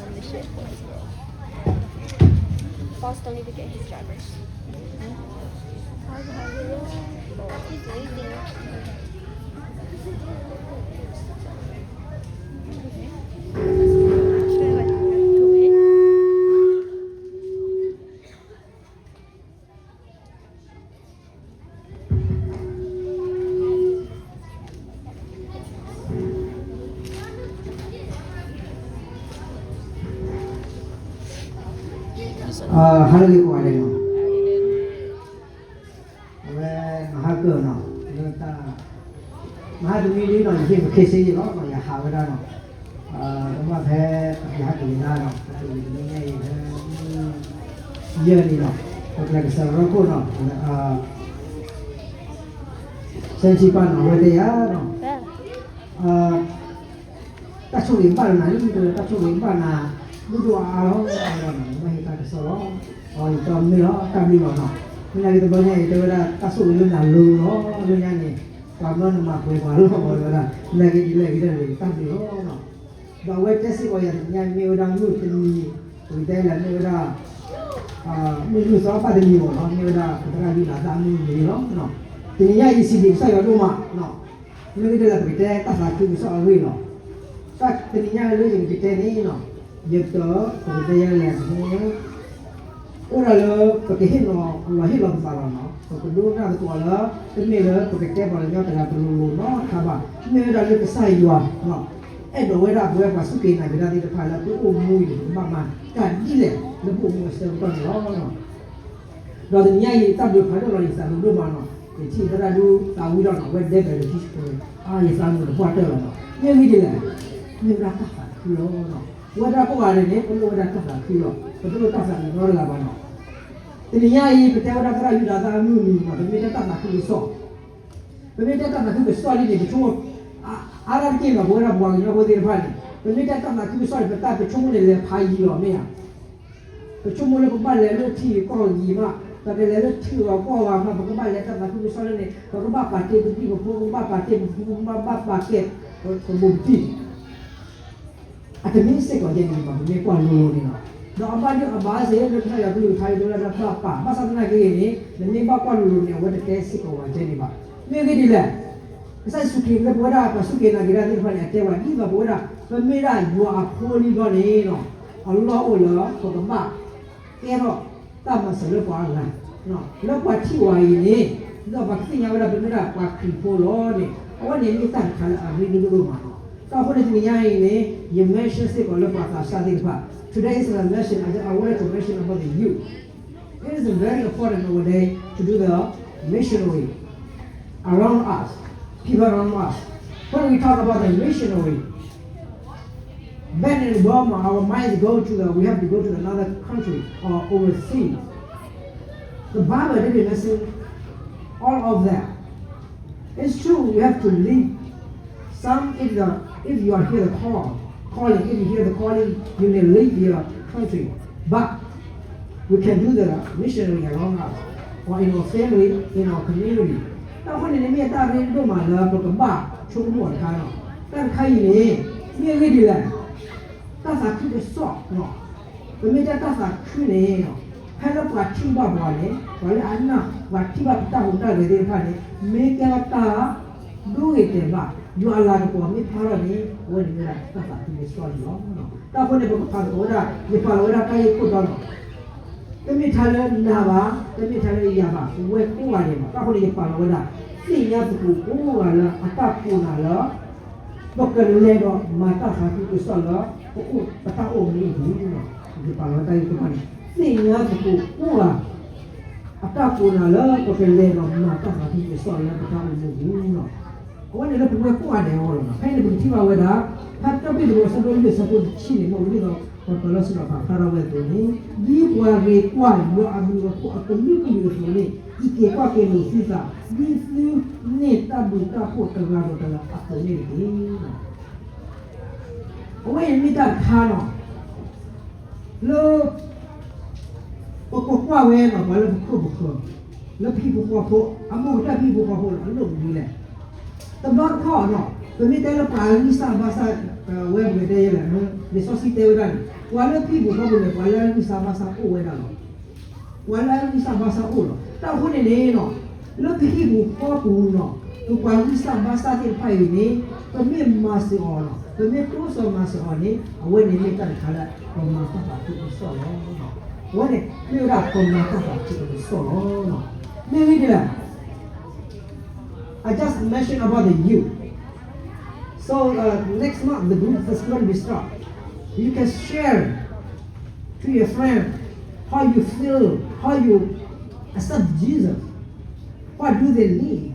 on the ship. Boss don't even get his driver's. He's lazy. Hallelujah, အဝဲမဟါကၢၢ်နီၤ လၢတၢ် မဟါတနံၤလံနီၤ ယဟ့ၣ်ပခ့စ့ယံၤလီၤနီၤ ယဟးဝဲဒၣ်နီၤ ကဘၣ်ဖဲ ယဟးက့ၤလါနီၤ ပက့ၤလၢညါအံၤဖဲ ယဲၢ်နံၤနီၤ ပကလဲၤကစၢ်ရီခိၣ်နီၤ စဲထံပၢ်နီၤ အဝဲတဲယၤနီၤ တၢ်ဆိၣ်ဂ့ၤဘၣ်နၤလံ တၢ်ဆိၣ်ဂ့ၤဘၣ်နၤ ဒိၣ်ဒိၣ်အါအါလီၤ အဝဲဒၣ်နီၤ ယဘၣ်ဟ့ၣ်တၢ်ကစီၣ်လီၤ အီၤယတီမ့ၢ်လီၤ တၢ်ဘျုးလီၤနီၤ မ့ၢ်နာ်က့တဘျီညါအံၤ တဲဝဲဒၣ်တၢ်ဆိၣ်ဂ့ၤလၢနၤလိၤလီၤ လၢညါန့ၣ် ပှၤမၢနမၤပှဲၤပှၤလီၤ အဝဲဒၣ် နာ်က့ဒ်လဲၣ်ဂ့ၤဒၣ်န့ၣ် တၢ်ဘျုးလီၤနီၤ ဒီးအဝဲတဲစ့ၢ်ကီးယၤတနံၤညါ မ့ၢ်ဝဲဒၣ်မုၢ်တနံၤ ပကတဲလၢမ့ၢ်ဝဲဒၣ် မုၢ်လွံၢ်သီဘၣ်တနံၤမ့ၢ်နီၤ မ့ၢ်ဝဲဒၣ်ပသရၣ်ဒုၣ်ဒါသၣ်အမုၢ်နံၤလီၤ. တနံၤညါအံၤ စံးဘျုးကစၢ်ယွၤဒိၣ်မးနီၤ, မ့ၢ်ဂ့ၢ်ဒ်လဲၣ် ပကတဲတၢ်သးခုကစီၣ်အဂ့ၢ်လီၤ. တၢ်တနံၤညါလၢယကတဲန့ၣ်နီၤ, ယတၢ်ပကတဲယဲလဲၣ်န့ၣ် အိၣ်ဒၣ်လၢ ပကဟ့ၣ်လီၤ လီၤဟ့ၣ်လီၤပသးလီၤနီၤ, ပကဒိကနၣ်သကိးလၢ တမ့ၢ်လၢပကတဲပှၤကညီတဂၤတလိၤလိၤနီတခါဘၣ်, မ့ၢ်ဝဲဒၣ်လၢကစၢ်ယွၤ အဲၣ်ဒိးဝဲဒၣ်ပဝဲပှၤစူၢ်က့ၤနာ်က့ၤတၢ်သ့ၣ်တဖၣ်လၢပအိၣ်မူအံၤန့ၣ် ပကဘၣ်မၤတၢ်ဒ်လဲၣ်လၢပအိၣ်မူအဆၢကတီၢ်န့ၣ်လီၤ. ဒီးတနံၤညါအံၤ တၢ်ဘျုးဖးဒိၣ်လီၤ ယသးဒိၣ်ဒိၣ်မးနီၤ, ယထံၣ်သရၣ်ဒုးသးဝံၤဒီးနီၤ ဝဲဒဲဘဲးလၢထံဆှၢ အါ ယသးမုာ်တပှၢ်တၢၢ်လီၤနီၤ, မ့ၢ်ဂ့ၢ်ဒ်လဲၣ်, မ့ၢ်ဝဲဒၣ်တၢ်သးခုလီၤနီၤ, ပဝဲဒၣ်ကိးဂၤန့ၣ်န့ၣ် ပလိၣ်ဝဲဒၣ်တၢ်သးခုလီၤ, ပတလိၣ်တၢ်သးခုနီတဂၤဘၣ်နီၤ, တနံၤညါအံၤ ပတဲဝဲဒၣ်သရၣ်ယူဒၤသၣ်အမုၢ်နံၤနီၤ, ပမ့ၢ်တဲတၢ်သးခုကစီၣ် ပမ့ၢ်တဲတၢ်သးခုကစီၣ်လံန့ၣ် ပဆိကမိၣ် အါဒၣ်တက့ၢ်နီၤ ပဝဲဒၣ်ပှၤကညီဖိသ့ၣ်တဖၣ်န့ၣ် ပမ့ၢ်တဲတၢ်သးခုကစီၣ်န့ၣ် ပတၢ်ပဆိကမိၣ်န့ၣ် လဲၤဖးယံၤလီၤ မ့ၢ်ဧါ, ပဆိကမိၣ်လၢပဘၣ်လဲၤလၢထံဂ့ၤကီၢ်ဂ့ၤမး, ပကလဲၤလၢထံဂ့ၤကီၢ်ဂ့ၤမး, ပကဘၣ်လဲၤတၢ်သးခုကစီၣ်လၢန့ၣ် ပကဘၣ်ပာ်တ့ၢ်ပဒံၣ်ပဖိ, ပကဘၣ်ပာ်တ့ၢ်ပဖု, ပကဘၣ်ပာ်ကဲ ပဘိၣ်ပတံၢ် အတမ့ၢ်စ့ၢ်ကီးယဲန့ၣ်ဘၣ်, ပမ့ၢ်ကွၢ်လိၤလိၤန့ၣ်လီၤ. ဒီးအဘၣ်ဒိအဘၣ်စ့ၢ် လၢကစၢ်ယွၤကလုၢ်ကထါအံၤ တဲဝဲဒၣ်တၢ်ဘၣ်ပာ်, ဘၣ်ဆၣ်သနာ်က့န့ၣ် နမ့ၢ်ဘၣ်ကွၢ်လိၤလိၤန့ၣ် အဝဲတတဲစ့ၢ်ကီးဝဲယဲန့ၣ်ဘၣ်. မ့ၢ်ဂ့ၢ်ဒ်လဲၣ်, ကစၢ်ယ့ၣ်ၡူးခရံာ်လၢပဝဲဒၣ်ပှၤစူၢ်က့ၤနာ်က့ၤတၢ်သ့ၣ်တဖၣ်န့ၣ် အတဲဝဲဒ်သိးပဝဲဒၣ် ပမ့ၢ်ဒၣ်ယွၤအဖိလံဘျီန့ၣ်လီၤ, အလီၢ်အိၣ်လၢပကဘၣ် ကဲထီၣ်တၢ်မၤစၢၤလၢပှၤအဂၤ, လၢပှၤထံၣ်ဝဲအံၤန့ၣ် ဒ်သိးပှၤကသ့ၣ်ညါဝဲဒၣ်ပမ့ၢ်ဒၣ်ပှၤခရံာ်ဖိလီၤန့ၣ် အဝဲန့ၣ်မ့ၢ်တၢ်တခါလၢအရ့ဒိၣ်ဒိၣ်မးလီၤ. တၢ်အဃိန့ၣ်တနံၤညါအံၤန့ၣ် ယmentionစ့ၢ်ကီးလၢပှၤသးစၢ်သ့ၣ်တဖၣ်, today is a mention, I wanted to mention about the youth. It is very important nowadays to do the missionary around us, people around us. When we talk about the missionary, back in Burma, our minds go to the, we have to go to another country or overseas. The Bible didn't mention all of that. It's true, we have to leave some, if the, if you are hear the call, calling, if you hear the calling, you may leave your country. But we can do the missionary around us, or in our family, in our community. တၢ်အဃိန့ၣ်န့ၣ် မ့ၢ်တၢ်ရ့ဒိၣ်မးလၢပကဘၣ်ဆိကမိၣ်တခါလီၤ. တၢ်တခါအံၤန့ၣ် မ့ၢ်အဂ့ၢ်ဒ်လဲၣ်, တၢ်သးခုကစီၣ် ပမ့ၢ်တဲတၢ်သးခုန့ၣ် ဖဲလၢပှၤထံၣ်ဘၣ်ပှၤန့ၣ် ပှၤလၢအနၢ် ပှၤထံၣ်ဘၣ်ပတၢ်ဟူးတၢ်ဂဲၤသ့ၣ်တဖၣ်န့ၣ် မ့ၢ်ကဲထီၣ်တၢ်ဒိဂ့ၤတဲာ်ဘၣ် ယွၤအလၤကပီၤမ့ၢ်ဖျါထီၣ်န့ၣ် အဝဲန့ၣ်မ့ၢ်ဒၣ်တၢ်သးခုကစီၣ်န့ၣ်လီၤ. တၢ်အဃိန့ၣ် ပကဖးသကိးဝဲဒၣ် ယပာ်လီၤဝဲဒၣ်တၢ်ဂ့ၢ်ခိၣ်တီလီၤ. တမ့ၢ်ထဲလၢနၤဘၣ်, တမ့ၢ်ထဲလၢယၤဘၣ်, ပဝဲကိးဂၤဒဲးဘၣ်. တၢ်အဃိန့ၣ် ယပာ်လီၤဝဲဒၣ် သ့ၣ်ညါသကိးကိးဂၤလၢအတၢ်ကိးနၤလၢ ပကလဲၤဒီးမၤတၢ်သးခုကစီၣ်လၢ ပအိၣ် ပတၢ်အိၣ်မူအပူၤလီၤ. ယပာ်လီၤဝဲတၢ်ဂ့ၢ်ခိၣ်တီန့ၣ် သ့ၣ်ညါသကိးကိးဂၤ အတၢ်ကိးနၤလၢပကလဲၤဒီးမၤတၢ်သးခုကစီၣ်လၢပတၢ်အိၣ်မူအပူၤလီၤ. အဝဲန့ၣ်လၢပဝဲကိးဂၤဒဲးအဂီၢ်လီၤ. ဖဲအံၤန့ၣ် ပကထံၣ်ဘၣ်ဝဲဒၣ် ဖဲတၢ်ပ့းတရူးအဆၢဒိၣ်လွံၢ်အဆၢဖိတဆံန့ၣ် မ့ၢ်ဝံၤဒ်သိး ပပၢၤလီၢ်ဆူၣ်ဒီးပာ်ဖျါထီၣ်ဝဲအသိးန့ၣ် ဒ်ပှၤဂ့ၤကွၢ်ယွၤအဘျုးအဖှိၣ်အကလုာ်ကလုာ်အသိးန့ၣ် အံးက့ၤကွၢ်က့ၤလိာ်သုသး ဒ်သုန့ၢ်တၢ်ဘျုးတၢ်ဖှိၣ်တဂၤဒီးတဂၤအသိးန့ၣ်တက့ၢ်. အဝဲအံၤမ့ၢ်တၢ်တခါလီၤ. လၢ ပကွၢ်ကွၢ်ဝဲနီၤ ပှၤလၢပခိၣ်ပဃၢၤ လၢပဟံၣ်ဖိဃီဖိ အမိၢ်ပတၢ်ဟံၣ်ဖိဃီဖိလီၤ အလိၣ်မနုၤလဲၣ်. တဘျီတခီၣ်နီၤ ပမ့ၢ်တဲလၢပှၤဂံၢ်စၢ်ဘါစၢ် ဝဲပကတဲယဲလဲၣ် လံာ်စီဆှံတဲဝဲဒၣ်န့ၣ် ပှၤလၢပဟံၣ်ပူၤဃီပူၤန့ၣ် ပှၤလၢအဂံၢ်စၢ်ဘါစၢ်အိၣ်ဝဲဒၣ်လီၤ. ပှၤလၢအဂံၢ်စၢ်ဘါစၢ်အိၣ်လီၤ. တၢ်အဃိန့ၣ်န့ၣ်လီၤ, လၢပဟံၣ်ပူၤဃီပူၤလီၤ, ပပှၤဂံၢ်စၢ်ဘါစၢ်သ့ၣ်တဖၣ်အံၤန့ၣ် ပမ့ၢ်မၤစၢၤအီၤလီၤ, ပမ့ၢ်ကျိးစၢၤမၤစၢၤအီၤန့ၣ် အဝဲန့ၣ်မ့ၢ်တၢ်တခါလၢ ပမၤတၢ်သးခုကစီၣ်လီၤ. အဝဲန့ၣ်မ့ၢ်ဝဲဒၣ်ပမၤတၢ်သးခုကစီၣ်လီၤ. မ့ၢ်ဂ့ၢ်ဒ်လဲၣ် I just mentioned about the youth. So uh, next month the group is going to be start. You can share to your friend how you feel, how you accept Jesus. What do they need?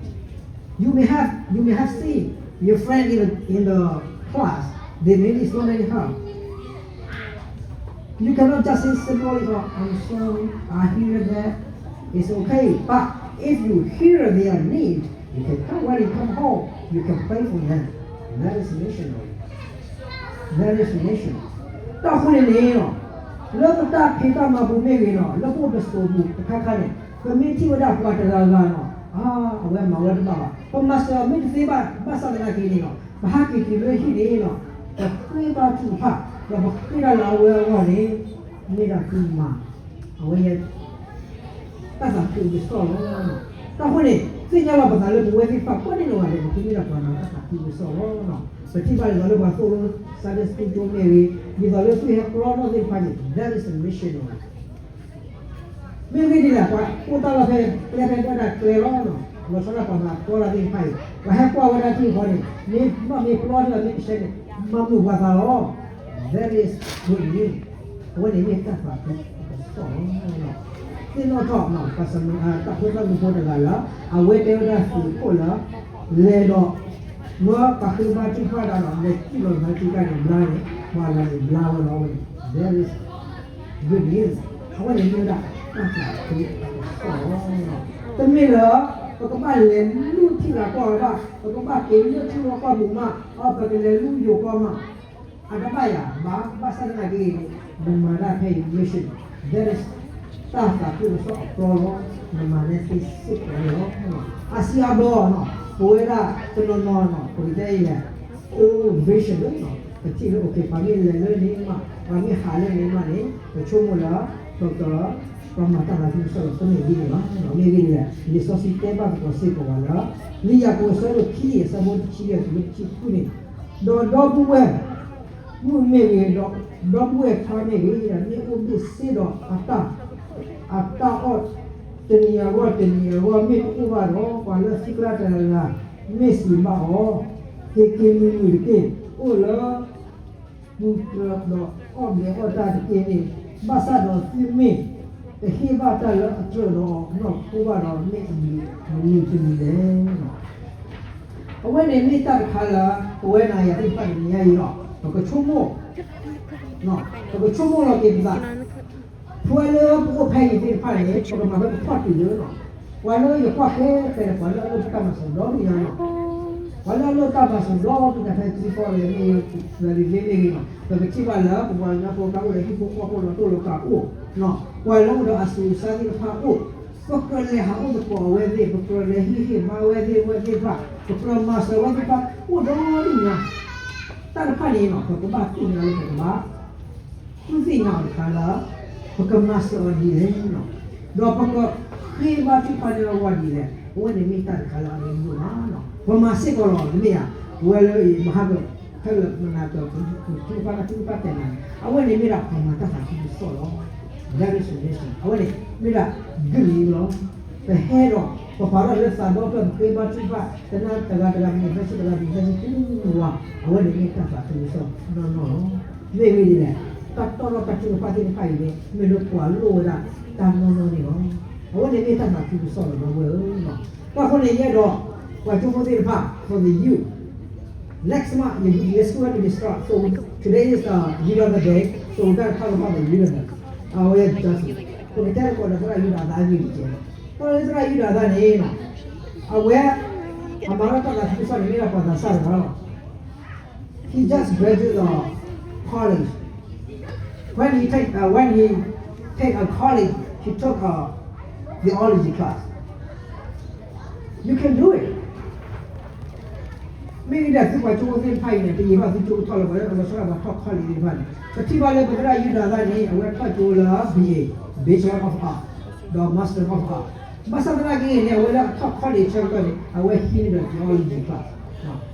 You may have you may have seen your friend in the, in the class. They may need so many help. You cannot just say simply, oh, I'm sorry, I hear that. It's okay. But if you hear their need, you can come when you come home, you can pray for them. That is missionary. That is mission. တၢ်ဃိန့ၣ်န့ၣ်လီၤ, လၢပတၢ်ဖံးတၢ်မၤပူၤမ့ၢ်ဂ့ၤလီၤ, လၢပအိၣ်ပစိၤပူၤတခါခါန့ၣ် ပမ့ၢ်ထံၣ်ဝဲဒၣ်ပှၤတဂၤဂၤလီၤ, အဝဲမၤဝဲတဘၣ်ဘၣ်, ပမၤစၢၤအီၤမ့ၢ်တသ့ဘၣ်, ဘၣ်ဆၣ်သနာ်က့န့ၣ်လီၤ, ပဟဲက့ၤတုၤလၢဟံၣ်န့ၣ်လီၤ, ပဃ့ဘါထုကဖၣ်, ဒီးပဃ့တၢ်လၢအဝဲအဂီၢ်န့ၣ် မ့ၢ်ဒၣ်သုမၤ, အဝဲ တၢ်သးခုကစီၣ်လီၤ. တၢ်ဃိန့ၣ် သ့ၣ်ညါလီၤပသးလၢပဝဲသ့ၣ်တဖၣ်ကိးဒံနီၢ်ဂၤဒဲး ပမ့ၢ်ဒၣ်ပှၤမၤတၢ်သးခုကစီၣ်လီၤ. ပထံၣ်ဘၣ်ဒ်သိးလၢပှၤသိၣ်လိ Sunday school ကၠိမ့ၢ်ဂ့ၤ, ဒ်သိးလၢသုဟဲကျီနီၣ်သ့ၣ်တဖၣ်န့ၣ် that is a missionary. မ့ၢ်ဂ့ၢ်ဒ်လဲၣ် ပှၤအိၣ်တၢ်လီၢ်ဖဲကျဲဖဲဒၣ်ကျဲလီၤ, လီၤဆီဒၣ်ပှၤမၤကျီတၢ်သ့ၣ်တဖၣ်အံၤ ပှၤဟဲကွၢ်ဝဲဒၣ်သ့ၣ်တဖၣ်န့ၣ် မ့ၢ်ဘၣ်မ့ၢ်ပျီထီၣ်မ့ၢ်ကဆှဲန့ၣ် မၤမုာ်ပှၤသးလီၤ. That is good news. အဝဲန့ၣ်မ့ၢ်တၢ်သးခုကစီၣ်လီၤ. သ့ၣ်နီၣ်ထီၣ် တၢ်ဖိသၣ်မုၣ်ဖိတဂၤလၢ အဝဲတဲဝဲဒၣ်သုးခိၣ်လၢ လဲၤဒီး မၢပှၤဃ့ဘါထုကဖၣ်တၢ်ဒီး လဲၤစံၣ်လီၤနၤစ့ၢ်ကီးန့ၣ် ဘျါန့ၣ် ပှၤဂၤန့ၣ်ဘျါဝဲလီၤ. အဝဲန့ၣ် very good news. အဝဲန့ၣ်မ့ၢ်ဝဲဒၣ်တၢ်သးခုကစီၣ်လီၤ. တမ့ၢ်လၢ ပကဘၣ်လဲၤလူထံဂၤကီၢ်ဂၤဘၣ်, ပကဘၣ်က့ၤလၢထံဂၤကီၢ်ပူၤမး, အီ ပကလဲၤလူယိၤကီၢ်မး အတဘၣ်ယၤဘၣ်, ဘၣ်ဆၣ်သနာ်က့န့ၣ် နမၤတၢ်ဖဲအံၤ mission, that is တၢ်သးခုကစီၣ်အပျီလီၤ. နမၤန့ၢ်သ့စ့ၢ်ကီးန့ၣ်လီၤ. အစံးအဘျီနီၤ ပဝဲဒၣ်တနီၤနီၤနီၤ ပကတဲအံၤလဲၣ် old vision နီၤ ပထံၣ်လၢ okay ပှၤမ့ၢ်လဲၤလၢန့ၣ်မး ပှၤမ့ၢ်ဟးလၢန့ၣ်မးန့ၣ် ပဆိကမိၣ်လၢ ပက ပမၤတၢ်သးခုကစီၣ်လီၤ တမ့ၢ်ဒ်န့ၣ်ဘၣ်. မ့ၢ်ဂ့ၢ်ဒ်လဲၣ် လံာ်စီဆှံတဲဘၣ်သကိးစ့ၢ်ကီးပှၤလၢ လံာ်ယၤကိာ်အဆၢဒိၣ်ခံ အဆၢဖိတဆံယဲၢ်တုၤလၢတဆံဃုန့ၣ်, ဒီးဒီပုၢ်ဝဲၢ် မုၣ်မ့ၢ်ဂ့ၤ, ဒီးဒီပုၢ်ဝဲၢ်ခွါမ့ၢ်ဂ့ၤ, မ့ၢ်အိၣ်ဘ့ၣ်ဆ့ဒီးအတၢ်, အတၢ်အီၣ် တနံၤအဂီၢ်တနံၤအဂီၢ်မ့ၢ်တအိၣ်ဘၣ်ဒီး ပှၤလၢအသံကျါတဂၤဂၤ မ့ၢ်စံးဘၣ်အီၤ, က့ၤက့ၤမုာ်မုာ်တက့ၢ်, အိၣ်လၢ ပူၤကြၢးဒီးအီၣ်ဘျဲးအီၣ်တၢ်တက့ၢ်န့ၣ်, ဘၣ်ဆၣ်ဒီးသုမ့ၢ်တဟ့ၣ်ဘၣ်တၢ်လၢအကြၢးဒီးအီၤနီၢ်ခိဘၣ်ဒီး မ့ၢ်အမုာ်တမုာ်လဲၣ်. အဝဲန့ၣ်မ့ၢ်တၢ်တခါလၢ ပဝဲနၤယၤသ့ၣ်တဖၣ်တနံၤညါအံၤလီၤ. ပကဆိကမိၣ်, ပကဆိကမိၣ်လီၤက့ၤပသး, ပဝဲလၢပအိၣ်ဖဲအံၤသ့ၣ်တဖၣ်န့ၣ် ပကမၤလၢပဖီၣ်တုၤလၢလီၤ. ပှၤလၢယကွၢ်ဃဲဖဲန့ၣ် ပှၤလၢအလိၣ်တၢ်မၤစၢၤဒီဒူၣ်ညါလီၤ. ပှၤလၢအလိၣ်တၢ်မၤစၢၤဒီဒူၣ်ညါဖဲသံဖီလဲၣ်မ့ၢ်ဂ့ၤ, လၢလံာ်လ့မ့ၢ်ဂ့ၤလီၤ. ပကထံၣ်ဘၣ်လၢ ပပှၤကညီဖိတၢ်အိၣ်ဒီးဟံၣ်ဖိဃီဖိလီၤတိၢ်လီၤကးအိၣ်, ပှၤလၢအိၣ်ဒီးအသူးအဆါသ့ၣ်တဖၣ်အိၣ်, ပကြၢးလဲၤဟးအိၣ်သကိးအဝဲသ့ၣ်, ပကြၢးလဲၤဟ့ၣ်ဂံၢ်ဟ့ၣ်ဘါဝဲသ့ၣ်, ဝဲသ့ၣ်တဖၣ်, ပကြၢးမၤစၢၤဝဲသ့ၣ်တဖၣ် အိၣ်ဒီဒူၣ်ညါ. တၢ်တဖၣ်န့ၣ်လီၤ ပကဘၣ်သ့ၣ်ညါလၢပကဘၣ် ဃုသ့ၣ်ညါအီၤတခါလၢ ပကမၤစၢၤအီၤဒ်လဲၣ်, ဒီးပကဃ့ဘါထုကဖၣ်န့ၢ်အီၤဒ်လဲၣ်, အဝဲန့ၣ်မ့ၢ်တၢ်တခါလၢအရ့ဒိၣ်မး. ပမၤစ့ၢ်ကီးလီၤ တမ့ၢ်ဧါ, ပဝဲလၢအံၤ မဟါက ဖဲလၢမနၤက ပထုကဖၣ်တၢ်ထုကဖၣ်တဲာ်နၤန့ၣ် အဝဲန့ၣ်မ့ၢ်ဒၣ်ပမၤတၢ်သးခုကစီၣ်လီၤ. That is mission. အဝဲန့ၣ်မ့ၢ်ဒၣ် good news လီၤ. ပဟဲဒီး ပပာ်ထီၣ်လၢသးဒီဖျၢၣ် ပဃ့ဘါထုကဖၣ် တနၤတဂၤတဂၤ မ့ၢ်ဖဲဆူတဂၤ မ့ၢ်ဖဲဆူ ဝါ, အဝဲန့ၣ်မ့ၢ်တၢ်သးခုကစီၣ်နီၢ်နီၢ်လီၤ. မ့ၢ်ဂ့ၢ်ဒ်လဲၣ်, တၢ်တီၢ်ထီၣ်တၢ်ထုကဖၣ်သ့ၣ်တဖၣ်အံၤန့ၣ် မ့ၢ်လၢပှၤလိၣ်ဝဲဒၣ်တၢ်နီၢ်နီၢ်န့ၣ်လီၤ. အဝဲန့ၣ်မ့ၢ်တၢ်သးခုကစီၣ်လီၤ ဒီပုၢ်ဝဲၢ်ဧၢ. တၢ်ဃိန့ၣ် ယအဲၣ်ဒိး ပှၤကၠိဖိသ့ၣ်တဖၣ် for the youth, next month your school will be start, so today is the youth of the day, so we gotta talk about the youth of the day. အဝဲ just ပကတဲသကိးဒီးသရၣ်ယူဒၤအသးအဂ့ၢ်တက့ၢ်. သရၣ်ယူဒၤအသးန့ၣ် အဝဲ အမၤထီၣ်တၢ်သးခုကစီၣ်န့ၣ် မ့ၢ်ဒၣ်ပှၤသးစၢ်တဂၤလီၤ. He just graduated uh, college. When he take uh, when he take a college, he took a theology class. You can do it. မ့ၢ်ဂ့ၤဒၣ်သုပှၤကၠိဖိသ့ၣ်တဖၣ်အံၤန့ၣ် တယံာ်ဘၣ်သုကၠိကထီၣ်လၢၤဘၣ်လၢ လီၤဆီဒၣ်ပှၤထီၣ် college သ့ၣ်တဖၣ်န့ၣ် ပထံၣ်ဘၣ်လၢပသရၣ်ယူဒၤသၣ်န့ၣ် အဝဲထီၣ်ကၠိလၢ B A, Bachelor of Art ဒီး Master of Art. ဘၣ်ဆၣ်သနာ်က့န့ၣ် အဝဲလၢအထီၣ် college ဆၢကတီၢ်န့ၣ် အဝဲဟံးန့ၢ်ဒီး theology class,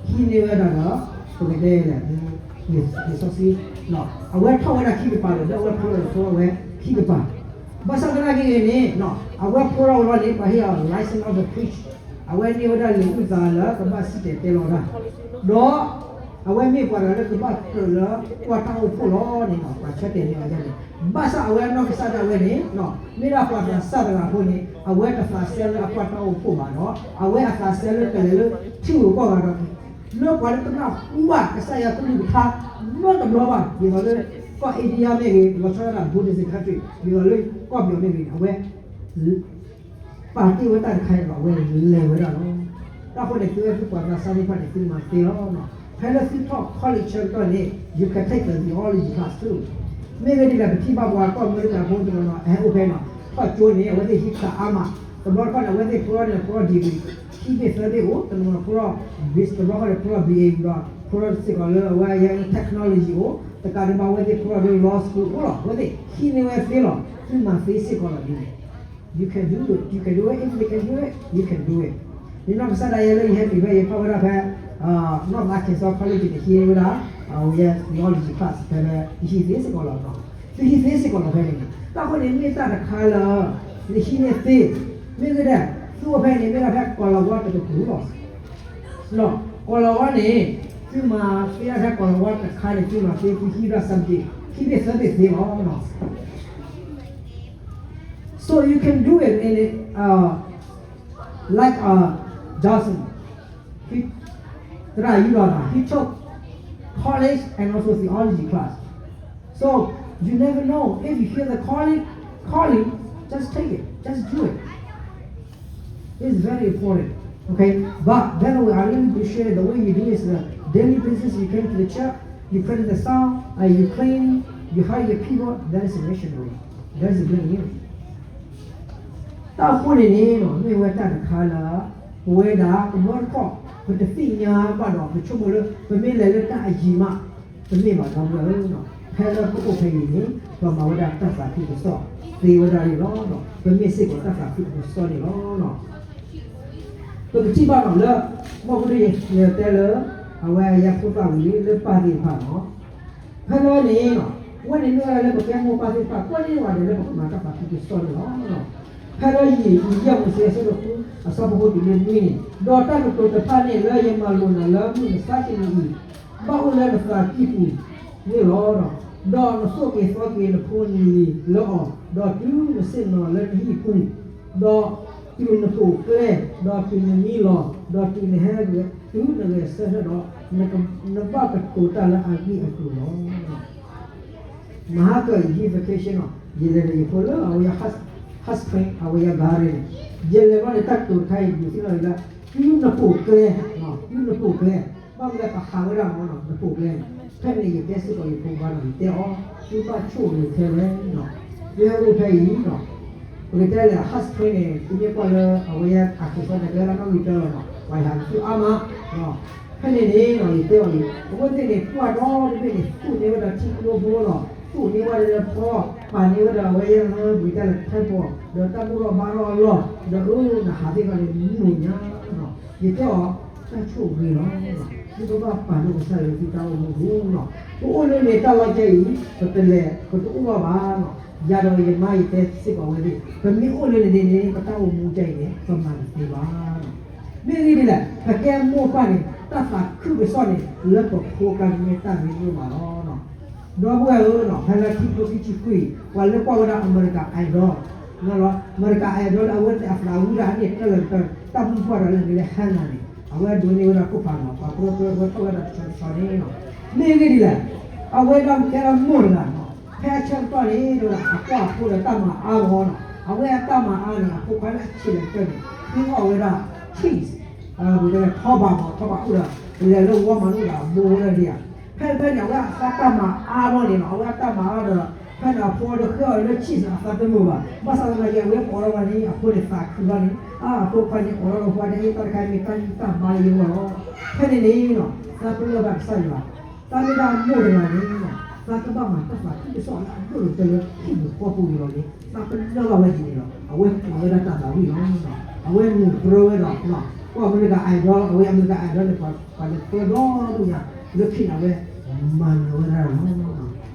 ဟံးန့ၢ်ဝဲဒၣ်ဒီး ပကတဲလဲၣ် လံာ်စီဆှံ, အဝဲထီၣ်ဝဲဒၣ်ခံကပၤလၢၤ ဒီးအဝဲဖျိလီၤ ဖျိဝဲခံကပၤ ဘၣ်ဆၣ်သနာ်က့န့ၣ် အဝဲဖျိထီၣ်ဝဲလီၤန့ၣ် ပှၤဟ့ၣ်အီၤ license of the preach, အဝဲန့ၢ်ဝဲဒၣ်လံာ်အုၣ်သးလၢ ကဘၣ်စံၣ်တဲၤတဲလီၤတၢ်, ဒီးအဝဲမ့ၢ်ပှၤတဂၤလၢကဘၣ်ကြၢးလၢကွၢ်တၢ်အိၣ်ဖှိၣ်လီၤန့ၣ် ပှၤဆၢတဲာ်န့ၢ်အီၤဒ်န့ၣ်, ဘၣ်ဆၣ်အဝဲအနီၢ်ကစၢ်ဒၣ်ဝဲန့ၣ် မ့ၢ်ဒၣ်ပှၤသးစၢ်တဂၤအဃိန့ၣ် အဝဲတသးစဲလၢအကွၢ်တၢ်အိၣ်ဖှိၣ်ဘၣ်ဒီး အဝဲအသးစဲလၢကလဲၤလၢထံဂုၤကီၢ်ဂၤဒီး လၢပှၤလၢကနၢ်ဟူဘၣ်ကစၢ်ယွၤကလုၢ်ကထါနီတဘျီဘၣ် ဒ်သိးလၢ ကီၢ် India မ့ၢ်ဂ့ၤ, လီၤဆီဒၣ်တၢ် Buddhist country ဒ်သိးလၢကီၢ်ပယီၤမ့ၢ်ဂ့ၤန့ၣ် အဝဲ ပာ်တ့ၢ်ဝဲတၢ်တခါအံၤဒီး အဝဲလဲၤဝဲဒၣ်လီၤ. တၢ်ဃိန့ၣ် သုဝဲသုပှၤသးစၢ်သ့ၣ်တဖၣ်န့ၣ် သုမၤသ့လီၤ. ဖဲလၢသုထီၣ် college ဆၢကတီၢ်န့ၣ် you can take the theology class too. မ့ၢ်ဂ့ၤဒ်လဲၣ် ပထံၣ်ဘၣ်ပှၤကီၢ်အမဲရကၤဖိတနီၤနီၤ အဟဲအိၣ်ဖဲန့ၣ် ထီၣ်ကၠိန့ၣ် အဝဲသ့ၣ်ဟံးဃာ်အါမး, တဘျီတခီၣ်န့ၣ် အဝဲသ့ၣ်ဖျိထီၣ်န့ၣ် ဖျိထီၣ် degree ခံဘ့ၣ်သၢဘ့ၣ်အိၣ်, တနီၤနီၤဖျိထီၣ် တဘျီတခီၣ်န့ၣ် ဖျိထီၣ် B A ဒီး ဖျိထီၣ်စ့ၢ်ကီးလၢအဝဲအံၤ technology အိၣ်, တကးဒံးဘၣ် အဝဲသ့ၣ်ဖျိထီၣ်ဒီး law school အိၣ်လီၤ, အဝဲသ့ၣ်ဟံးန့ၢ်ဝဲသ့လီၤ, သုမၤသ့စ့ၢ်ကီးလီၤဒ်န့ၣ် You can do it, you can do it, if they can do it, you can do it. ယနီၢ်ကစၢ်ဒၣ်ယဲလၢယဟဲတုၤဖဲ ယဖီၣ်ဝဲဒၣ်ဖဲ North Arkansas College န့ၣ် ဟံးဝဲဒၣ် အဝဲ theology class ဖဲ ယဟံးသ့စ့ၢ်ကီးလီၤ, သုဟံးသ့စ့ၢ်ကီးလီၤဖဲန့ၣ်, တၢ်ဃိန့ၣ် မ့ၢ်တၢ်တခါလၢ နဟံးန့ၢ်သ့, မ့ၢ်ဂ့ၤဒဲး သုအိၣ်ဖဲန့ၣ် မ့ၢ်ဒၣ်ဖဲကီၤလၤဝါတကပူၤလီၤ. ကီၤလၤဝါန့ၣ် သုမၤသ့ဒၣ်ဖဲကီၤလၤဝါတခါန့ၣ် သုမၤသ့ သုဟံးဒၣ် subject ခံဘ့ၣ်သၢဘ့ၣ်သ့လီၤ. So you can do it in it, uh, like uh, Johnson, he, သရၣ်ယူဒၤသၣ်, he took college and also theology class. So you never know if you hear the calling, calling, just take it, just do it. It's very important. Okay, but then we are really appreciate the way you do is the daily business. You came to the church, you pray the psalm, uh, you clean, you hire your people. That is a missionary. That is a good news. တၢ်ဃိန့ၣ်န့ၣ် မ့ၢ်ဝဲတၢ်တခါလၢ ပဝဲဒၣ်တဘျီတခီၣ် ပတသ့ၣ်ညါဘၣ်ဒီး ပဆိကမိၣ်လၢ ပမ့ၢ်လဲၤလၢတၢ်အယံၤမး တမ့ၢ်ဘၣ်ဒီပုၢ်ဝဲၢ်ဧၢ, ဖဲလၢပအိၣ်ဖဲအံၤန့ၣ် ပမၤဝဲဒၣ်တၢ်သးခုကစီၣ်သ့ဝဲဒၣ်န့ၣ်လီၤ. ပမ့ၢ်စ့ၢ်ကီးတၢ်သးခုကစီၣ်န့ၣ်လီၤ. ပကထံၣ်ဘၣ်ဒီးလၢ မ့ၢ်ပဒိယတဲလၢ အဝဲယဖိသၣ်ဝံၤလၢပၢ်သ့ၣ်တဖၣ်လီၤ. ဖဲလၢန့ၣ် ဝဲန့ၣ်မ့ၢ်ဝဲဒၣ်လၢပကဲမိၢ်ပၢ်သ့ၣ်တဖၣ် ကွၢ်န့ၢ်ဝဲဒၣ်လၢပကမၤတၢ်သးခုကစီၣ်န့ၣ်လီၤ. ဖဲလၢယံာ် ယံာ်ယဲၢ်မုၢ်ဆ့ဆ့တခူ အဆၢဖိဃိတုၤလၢနွံန့ၣ် ဒီးတၢ်ကတိၤတဖၣ်န့ၣ်လၢယမၤလိာ်နၤလၢမုၢ်မဆါတနံၤအံၤ ဘၣ်အိၣ်လၢနသးကံၢ်ပူၤန့ၣ်လီၤ. ဒီးနသိၣ်က့ၤသီက့ၤနဖိနလံၤလၢအီၤ, ဒီးတုၤနဆ့ၣ်နီၤလၢနဟံၣ်ပူၤ, ဒီးတုၤနပိာ်ကျဲ, ဒီးတုၤနမံလီၤ, ဒီးတုၤနဟဲဂဲၤ, တုၤနဂဲၤဆၢထၢၣ်ဒီး နဘၣ်ကတိၤတၢ်လၢအဂ့ၢ်အကျိၤလီၤ. မဟါကၢၤ ယဟံၣ် vacation နီၤ ယလဲၤဒီးယဖိလၢအဝဲယ hot spring အဝဲယ garden န့ၣ် ယလဲၤဘၣ်န့ၣ် တၢ်ကတိၤတခါအံၤ ဒုးသ့ၣ်နီၣ်ယၤလၢ တုၤနပိာ်ကျဲ, တုၤနပိာ်ကျဲ, ဘၣ်မနုၤလဲၣ် ပဟးဝဲဒၣ်မ့ၢ်နီၤ နပိာ်ကျဲန့ၣ်, ဖဲန့ၣ်ယတဲစ့ၢ်ကီးယဖိခွါနီၤ ယတဲအီၤ သုဘၣ်ဆိၣ်ဂ့ၤထဲဝဲနီၤ, သုဟဲအိၣ်ဖဲအံၤနီၤ ပကတဲလဲၣ် hot spring န့ၣ် သုမ့ၢ်ကွၢ်လၢအဝဲယ Arkansas န့ၣ် ကဲဝဲဒၣ်နီၣ်ဂံၢ်တၢလီၤနီၤ, ပှၤဟးသုအါမး ဖဲန့ၣ်န့ၣ်နီၤ ယတဲအီၤအံၤ အဝဲသ့ၣ်န့ၣ် ကွၢ်ဒီတဘ့ၣ်န့ၣ် သူၣ်န့ၢ်ဝဲဒၣ်ထံကျိဖိလီၤ, သူၣ်န့ၢ်ဝဲဒၣ်လၢဖီ, ပာ်န့ၢ်ဝဲဒၣ်အဝဲယဲၢ်လၢပကတဲလၢ temple ဒီးတၢ်ဘူၣ်ထီၣ်ဘါထီၣ်အလီၢ်, ဒီးအၢ နဟးသ့ၣ်တဖၣ်န့ၣ် မုာ်ညါနီၤ, ယတဲအီၤ တၢ်ဆိၣ်ဂ့ၤလီၤ, သုကဘၣ်ပာ်လၢကစၢ်ယွၤလၢသုတၢ်အိၣ်မူပူၤနီၤ, ပအိၣ်လၢန့ၣ်တၢ်လီၢ်ခဲအံၤ ပတလဲၤ ပတအိၣ်ဘၣ်ဘၣ်နီၤ, ယၤဒီးယမါယတဲစ့ၢ်ကီးဝဲသ့ၣ် ပမ့ၢ်အိၣ်လၢန့ၣ်န့ၣ် ပတၢ်အိၣ်မူခဲအံၤန့ၣ် ပမၤတသ့ဘၣ်နီၤ, မ့ၢ်ဂ့ၢ်ဒ်လဲၣ် ပကဲမိၢ်ပၢ်န့ၣ် တၢ်သးခုကစီၣ်န့ၣ် လၢပဖိကါန့ၣ်မ့ၢ်တၢ်ရ့ဒိၣ်မးလီၤ. ဒီပုၢ်ဝဲၢ်ဧၢနီၤ ဖဲလၢခံကထိခံဆံခွံ ပှၤလၢကွၢ်ဝဲဒၣ် America Idol လီၤ, America Idol လၢအဝဲသ့ၣ်အသးဝံၣ်ဒၣ်အန့ၣ်တၢ်လၢတၢ် တၢ်မုၢ်ပှၢ်ဒီးလၢအမံၤလၢ Hannah န့ၣ် အဝဲဒိးန့ၢ်ဝဲဒၣ်ခိၣ်ဖးနီၤ ပှၤပြၢပြၢဝဲထီၣ်ဝဲဒၣ်တဆီတဆီန့ၣ်နီၤ, မ့ၢ်ဂ့ၢ်ဒ်လဲၣ် အဝဲဒၣ်ကဲဒၣ်မိၢ်တဂၤနီၤ ဖဲအဆၢကတီၢ်န့ၣ် တဲဝဲဒၣ်အကွၢ်အဖိဒီးတၢ်မၤအါဂီၢ်နီၤ, အဝဲအတၢ်မၤအါန့ၣ် အဖိခွါလၢအဆံးလဲၣ်ကတၢၢ်န့ၣ် ဟံးအီၣ်ဝဲဒၣ် cheese ပကတဲလၢထီဘးမး ထီဘးအိၣ်ဒီး လဲၤလၢဝီမၤလိဒၣ်ဘိဝဲဒၣ်ဒ်ဧါ, ဖဲဖဲန့ၣ် အဝဲအသးတၢ်မၤအါထီၣ်န့ၣ်နီၤ အဝဲအတၢ်မၤအါဒီး ဖဲန့ၣ်အဖိဒီးဃ့အီၣ်လၢ cheese အသးတမုာ်ဘၣ်, ဘၣ်ဆၣ်သနာ်က့ အဝဲအိးထီၣ်ဝဲန့ၣ် အဖိန့ၣ်သးခုလီၤန့ၣ် အဖိခွါန့ၣ်အိၣ်လီၤလၢပှၤတဟ့ၣ်တၢ်တခါ မ့ၢ်တၢ်ဂံၢ်တၢ်ဘါလၢယဂီၢ်လီၤ. ဖဲန့ၣ်န့ၣ်လီၤ သးပလၢၢ်ဘၣ်ကစၢ်ယွၤ, တၢ်မ့ၢ်တၢ်မိၢ်တဂၤန့ၣ်လီၤ သးကဘၣ်မၤတၢ်သးခုကစီၣ်လၢအဒိၣ်ကတၢၢ်လၢဟံၣ်ပူၤဃီပူၤန့ၣ်လီၤန့ၣ် သးပလၢၢ်ဘၣ်ဝဲဒ်န့ၣ်လီၤ. အဝဲကွၢ်ဝဲဒၣ်တၢ်သးဝံၣ်လီၤ. အဝဲနုာ်ပြၢဝဲဒီး ကွၢ်မနုၤက idol အဝဲအမနုၤက idol န့ၣ် ပှၤလၢပၢဒီဒိၣ်ညါ လၢခံန့ၣ်အဝဲ မၤနၢၤဝဲဒၣ်လီၤ.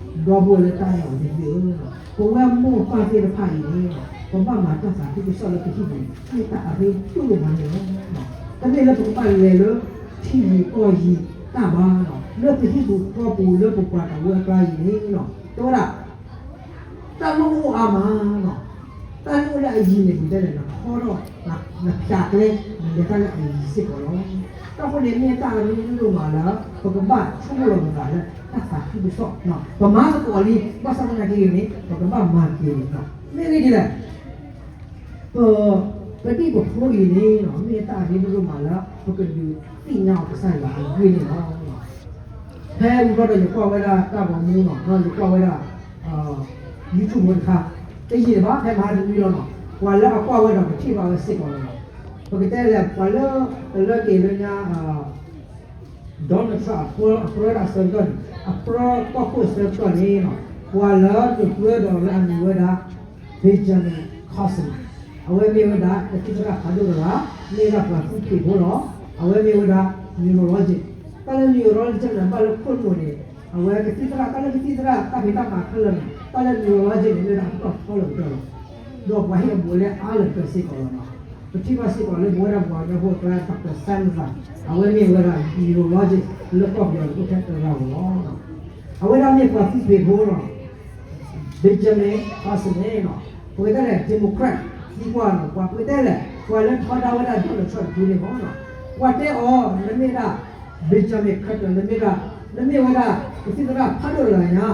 ဒီပုၢ်ဝဲၢ်လၢတၢ်အဲၣ်အီၤန့ၣ်လီၤ ပဝဲမိၢ်ပၢ်သ့ၣ်တဖၣ်အံၤန့ၣ် ပဘၣ်မၤတၢ်သးခုကစီၣ်လၢပဟံၣ်ပူၤန့ၣ် မ့ၢ်တၢ်အရ့ဒိၣ်ဒိၣ်မးန့ၣ်လီၤ. တမ့ၢ်လၢပကဘၣ်လဲၤလၢထံယံၤကီၢ်ယံၤတၢ်ဘၣ်လီၤ. လၢပဟံၣ်ပူၤဃီပူၤလၢပပှၤတဝၢအကျါအံၤန့ၣ်လီၤ တဲဝဲဒၣ် တၢ်လီၢ်အိၣ်အါမးလီၤ. တၢ်လီၢ်လၢအယံၤန့ၣ် ပတဲလဲၣ် နခီထီၣ် နဖျးကျဲ နလဲၤတၢ်လၢအယံၤစ့ၢ်ကီးလီၤ. တၢ်ဃိန့ၣ် မ့ၢ်တၢ်အရ့ဒိၣ်ဒိၣ်မးလၢ ပကဘၣ်ဆိကမိၣ်လီၤပသးလၢတၢ်သးခုကစီၣ်, ပမၤသကိးလံ ဘၣ်ဆၣ်သနာ်က့န့ၣ် ပကဘၣ်မၤက့ၤန့ၣ်လီၤ. မ့ၢ်ဂ့ၢ်ဒ်လဲၣ် ပ ပဒံၣ်ပဖိအံၤန့ၣ်လီၤ မ့ၢ်တၢ်အရ့ဒိၣ်ဒိၣ်မးလၢ ပကဒုးသ့ၣ်ညါအီၤကစၢ်ယွၤအဂ့ၢ်န့ၣ်လီၤ. ဖဲအူဘျီဒီး ယကွၢ်ဝဲဒၣ်တၢ်ဂီၤမူလီၤ, ယကွၢ်ဝဲဒၣ် YouTube တခါ, တယံာ်တဘၣ် ဖဲမဟါတနွံလီၤလီၤ, ပှၤလၢအကွၢ်ဝဲဒီးပထံၣ်ဘၣ်ဝဲစ့ၢ်ကီးလီၤ. ပကတဲလဲၣ် ပှၤလၢ ပလၢက့ၤလၢညါ Donald Trump အပြၢဒၣ်အဆၢကတီၢ်န့ၣ် အပြၢကီၢ်ခိၣ်အဆၢကတီၢ်န့ၣ်လီၤ, ပှၤလၢနုာ်ပြၢဒီးလၢအမံၤဝဲဒၣ် Benjamin Carson, အဝဲမ့ၢ်ဝဲဒၣ် ကသံၣ်သရၣ်ဖးဒိၣ်တဂၤ, မ့ၢ်ဝဲဒၣ်ပှၤသူၣ်က့ၤဖိလီၤ. အဝဲမ့ၢ်ဝဲဒၣ် neurologist, တၢ်လၢ neurologist န့ၣ် ဘၣ်လၢခိၣ်နူာ်န့ၣ်, အဝဲကသံၣ်သရၣ် တၢ်လၢကသံၣ်သရၣ် တၢ်ဖံးတၢ်မၤခဲလၢာ်န့ၣ် တၢ်လၢ neurologist န့ၣ် မ့ၢ်ဝဲဒၣ်အကတီၢ်ထီလၢကတၢၢ်လီၤ. ဒီးပှၤဟ့ၣ်အဘူးအလဲအါလၢကတၢၢ်စ့ၢ်ကီးလီၤ. ပထံၣ်ဘၣ်စ့ၢ်ကီးလၢပဝဲဒၣ်ပှၤကညီဖိအကျါ Doctor Sandler, အဝဲမ့ၢ်ဝဲဒၣ် neurologist လၢကီၢ်ပယီၤန့ၣ်အိၣ်ထဲတဂၤဧိၤလီၤ. အဝဲဒၣ်မ့ၢ်ပှၤသူၣ်က့ၤဖိလီၤ. Benjamin Carson န့ၣ်လီၤ, ပကတဲလဲၣ် Democrat သံကွၢ်လီၤ, ပှၤပကတဲလဲၣ် ပှၤလၢထီဒါဝဲဒၣ် Donald Trump တဖုန့ၣ်လီၤ. ပှၤတဲအီၤ နမ့ၢ်ဒၣ် Benjamin Carson နမ့ၢ်ဒၣ်, နမ့ၢ်ဝဲဒၣ် ကသံၣ်သရၣ်ဖးဒိၣ်တဂၤညါ,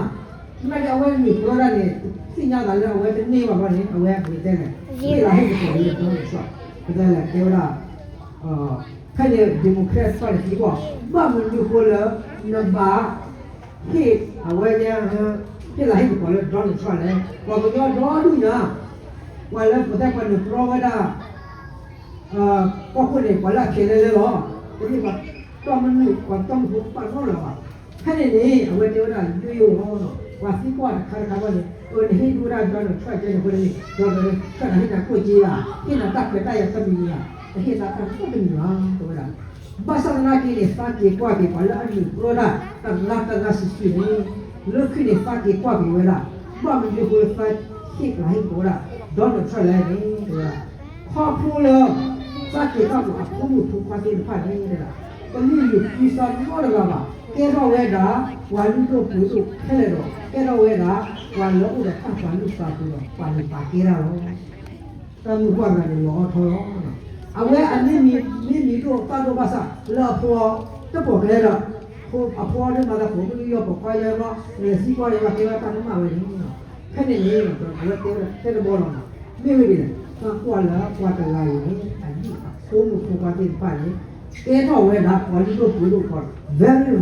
သနာ်က့အဝဲနုာ်ပြၢဒၣ်န့ၣ် သ့ၣ်ညါသးလၢအဝဲတန့ၢ်ဘၣ်ဘျီန့ၣ် အဝဲပကတဲလဲၣ် ဟ့ၣ်လၤဟ့ၣ်ကပီၤလၢ Donald Trump ပကတဲလဲၣ် တဲဝဲဒၣ် ဖဲန့ၣ် Democrat တဖၣ်န့ၣ်သံကွၢ်, ဘၣ်မနုၤအဃိလၢ နဘၣ် ဟ့ၣ်အဝဲန့ၣ် ဟ့ၣ်လၤဟ့ၣ်ကပီၤလၢ Donald Trump လဲၣ်, ပှၤကညီဒီဒူၣ်ညါ, ပှၤလၢပတဲပှၤနုာ်ပြၢဝဲဒၣ် ကီၢ်ခိၣ်န့ၣ် ပှၤလၢအခဲလၢာ်လၢလီၤ, တမ့ၢ်ပှၤတီၢ်မနုၤ ပှၤတီၢ်မုၢ်ဖိတဖၣ်နီတဂၤဘၣ်. ဖဲန့ၣ်န့ၣ် အဝဲတဲဝဲဒၣ်ယိယိလီၤ, ပှၤသံကွၢ်တခါတခါဘၣ်န့ၣ် အၢ နဟ့ၣ်ဒုးဝဲဒၣ် Donald Trump ကဲန့ၣ်အဃိန့ၣ် Donald Trump န့ၣ် ဟ့ၣ်နၤကျိၣ်စ့ဧါ, ဟ့ၣ်နၤတၢ်ခွဲးတၢ်ယာ်တမံၤမံၤဧါ, တဟ့ၣ်နၤတၢ်နီတမံၤဘၣ် တဲဝဲဒၣ်. ဘၣ်ဆၣ်သနာ်က့န့ၣ် သးက့ၤကွၢ်က့ၤပှၤလၢအနုာ်ပြၢဒၣ်တဂၤတဂၤစုာ်စုာ်န့ၣ်, လၢခံန့ၣ်သးက့ၤကွၢ်က့ၤဝဲဒၣ်, ဘၣ်မနုၤအဃိလၢသးဟ့ၣ်လၤဟ့ၣ်ကပီၤဝဲဒၣ် Donald Trump လဲၣ်န့ၣ် တဲဝဲဒၣ်. ခီဖျိလၢ သးက့ၤကွၢ်က့ၤအဖိမုၣ်ဖိခွါသ့ၣ်တဖၣ်န့ၣ် တဲဒၣ်, တမ့ၢ်လုၢ်ကွံသးနီတဂၤဘၣ်, ကဲထီၣ်ဝဲဒၣ် ပှၤလုၢ်ဒိၣ်ပှ့ၤဒိၣ်ခဲလၢာ်ဒီး ကဲထီၣ်ဝဲဒၣ် ပှၤလၢအိၣ်ဒီးတၢ်ပာ်လုၢ်ပာ်ပှ့ၤဒီး ပာ်လုၢ်ပာ်ကဲတၢ်လီၤ. တၢ်မုၢ်ပှၢ်တဂၤန့ၣ် လီၤအီထီလီၤ. အဝဲအမ့ၢ်မံၤ, မ့ၢ်မံၤဒိၣ်သၣ်ဒိၣ်ဘၣ်ဆၣ် လၢအဖိ တပိာ်ကျဲဒီး အဖိဒိၣ်မးသးပိာ်မုၣ်ယီၢ်ပိာ်ခွါယီၢ်ဘျီ လဲၤသံကွၢ်ဒီး ဘၣ်ကဲဘၣ်တၢ်ကမၣ်ဝဲန့ၣ်လီၤ. ဖဲန့ၣ်န့ၣ် အဝဲတဲဝဲဒၣ်ထဲတဘီလီၤ. မ့ၢ်ဝဲဒ်လဲၣ်, သးကွၢ်လၢပှၤတဂၤအံၤန့ၣ် အဒ်အဖိမုၣ်ဖိခွါသ့ၣ်တဖၣ်န့ၣ် ကဲထီၣ်ဝဲဒၣ် ပှၤလုၢ်ဒိၣ်ပှ့ၤဒိၣ် very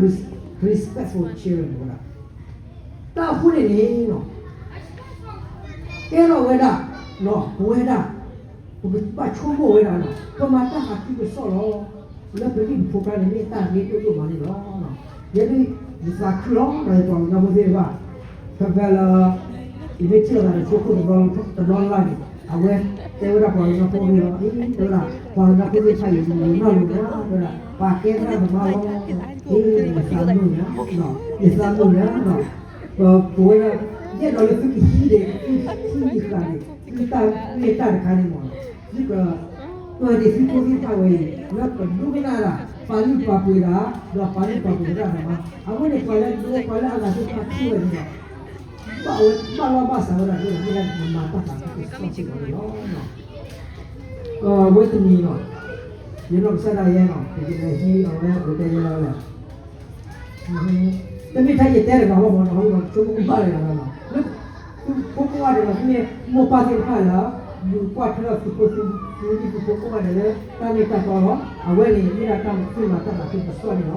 respectful children ဝဲဒၣ် တၢ်အဃိန့ၣ်န့ၣ် ကဲထီၣ်ဝဲဒၣ် ပဝဲဒၣ် ပကဘၣ်ဆိကမိၣ်ဝဲဒၣ်လီၤ. ပမၤတၢ်သးခုကစီၣ်လီၤ. လၢပဒံၣ်ပဖိကျါန့ၣ် မ့ၢ်တၢ်ရ့ဒိၣ်ဒိၣ်မးန့ၣ်လီၤ. ယဲဒၣ် ယသးခုလီၤ ဒီးယပှၤကညီဖိသ့ၣ်တဖၣ် ဖဲဖဲလၢ ယမ့ၢ်ထံၣ်လိာ်သးဒီးဆိခိၣ်တဘျီလၢ်န့ၣ် အဝဲတဲဝဲဒၣ်ပှၤကညီဖိဂ့ၢ်လီၤ. အ့ တဲဝဲဒၣ် ပှၤကညီဖိသ့ၣ်တဖၣ်အံၤ မ့ၢ်နီၢ်လိၤညါ တဲဝဲဒၣ် ပှၤကဲသရၣ်သမါလီၤ. အ့ ယသးမုာ်ညါ ယသးမုာ်ညါ ပဝဲဒၣ် ယအဲၣ်ဒိးလၢသုကဟံးန့ၢ် သုဟံးန့ၢ်ဃာ်န့ၣ် သုတၢ်မ့ၢ်တၢ်တခါန့ၣ်မ့ၢ် သုကပၢၤန့ၢ်သုဖိသ့ၣ်တဖၣ်ဝဲအံၤ လၢပဒိကနၣ်ဒၣ် ပာ်လုၢ်ပာ်ပှ့ၤဒၣ် ဒီးပာ်လုၢ်ပာ်ပှ့ၤဝဲဒၣ်မး အဝဲန့ၣ်ပှၤလၢဒိ ပှၤလၢအဂၤသ့ၣ်တဖၣ်ထံၣ်ဝဲန့ၣ်ဒီး ဘၣ်ဝဲ ဘၣ်လီၢ်ဘၣ်စးဝဲဒၣ် မ့ၢ်ဒၣ်မၤတၢ်သးခုကစီၣ်စ့ၢ်ကီးန့ၣ်လီၤ. အဝဲတမံၤလီၤ. ယနီၢ်ကစၢ်ဒၣ်ယဲလီၤ ပကလဲၤဟံးအဝဲပကတဲယဲလီၤလၢ တမ့ၢ်ထဲယတဲတဂၤဘၣ်မးနီၤ ဆိကမိၣ်ကဘၣ်လၢယၤလီၤ. လၢသုဖိကိးဂၤဒဲးလီၤ သုမ့ၢ်မိၢ်ပၢ်သ့ၣ်တဖၣ်လၢ ဒုးကွၢ်ထွဲဒီးသုဖိသု သုဖိကိးဂၤဒဲးလၢ တၢ်မ့ၢ်တၢ်တီလီၤ. အဝဲန့ၣ် မ့ၢ်ဒၣ်တၢ်မၤသ့ၣ်မၤတၢ်သးခုကစီၣ်န့ၣ်လီၤ.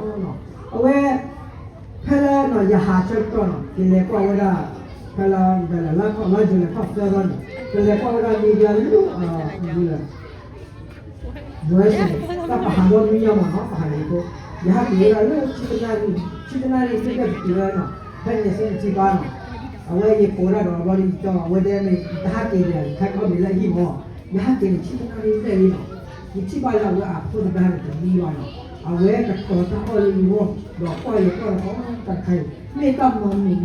အဝဲ ဖဲလၢနီၤ ယဟးဆၢကတီၢ်နီၤ ကလဲၤကွၢ်ဝဲဒၣ် ဖဲလၢ လါ လါယူၤလံ ထီၣ်သၢသီန့ၣ် ကလဲၤကွၢ်ဝဲဒၣ် media လၢ လၢ Version တၢ်ပဟးဒီးနွံညါမးနီၤ ပဟးန့ၣ်ဖိ, ယဟးက့ၤဝဲဒၣ်လၢ ဆံတနၣ်ရံၣ် ဆံတနၣ်ရံၣ် မ့ၢ်ကဲပတုၤဝဲနီၤ ဖဲန့ၣ်ဆၢထံဘါနီၤ, အဝဲယကိးဒၣ်ဒီးအဘျီဒ်ယတဲ အဝဲတဲမ့ၢ် တဟးက့ၤဒီး ယခါကီၢ်မ့ၢ်လၢအဟံၣ်မး, ယဟးက့ၤန့ၣ် ဆံတနၣ်ရံၣ်ဘျဲၣ်လံနီၤ, ယထံၣ်ဘၣ်လၢအဝဲအဖိသဒါန့ၣ်တမံဘၣ်နီၤ, အဝဲကတီၤတၢ်အီၣ်လၢယဂီၢ် ဒီးကွၢ်ယကွၢ်လီၤ တၢ်တခါအံၤ မ့ၢ်တၢ်မၤမုာ်မၤသးမုာ်ယသးလီၤနီၤ,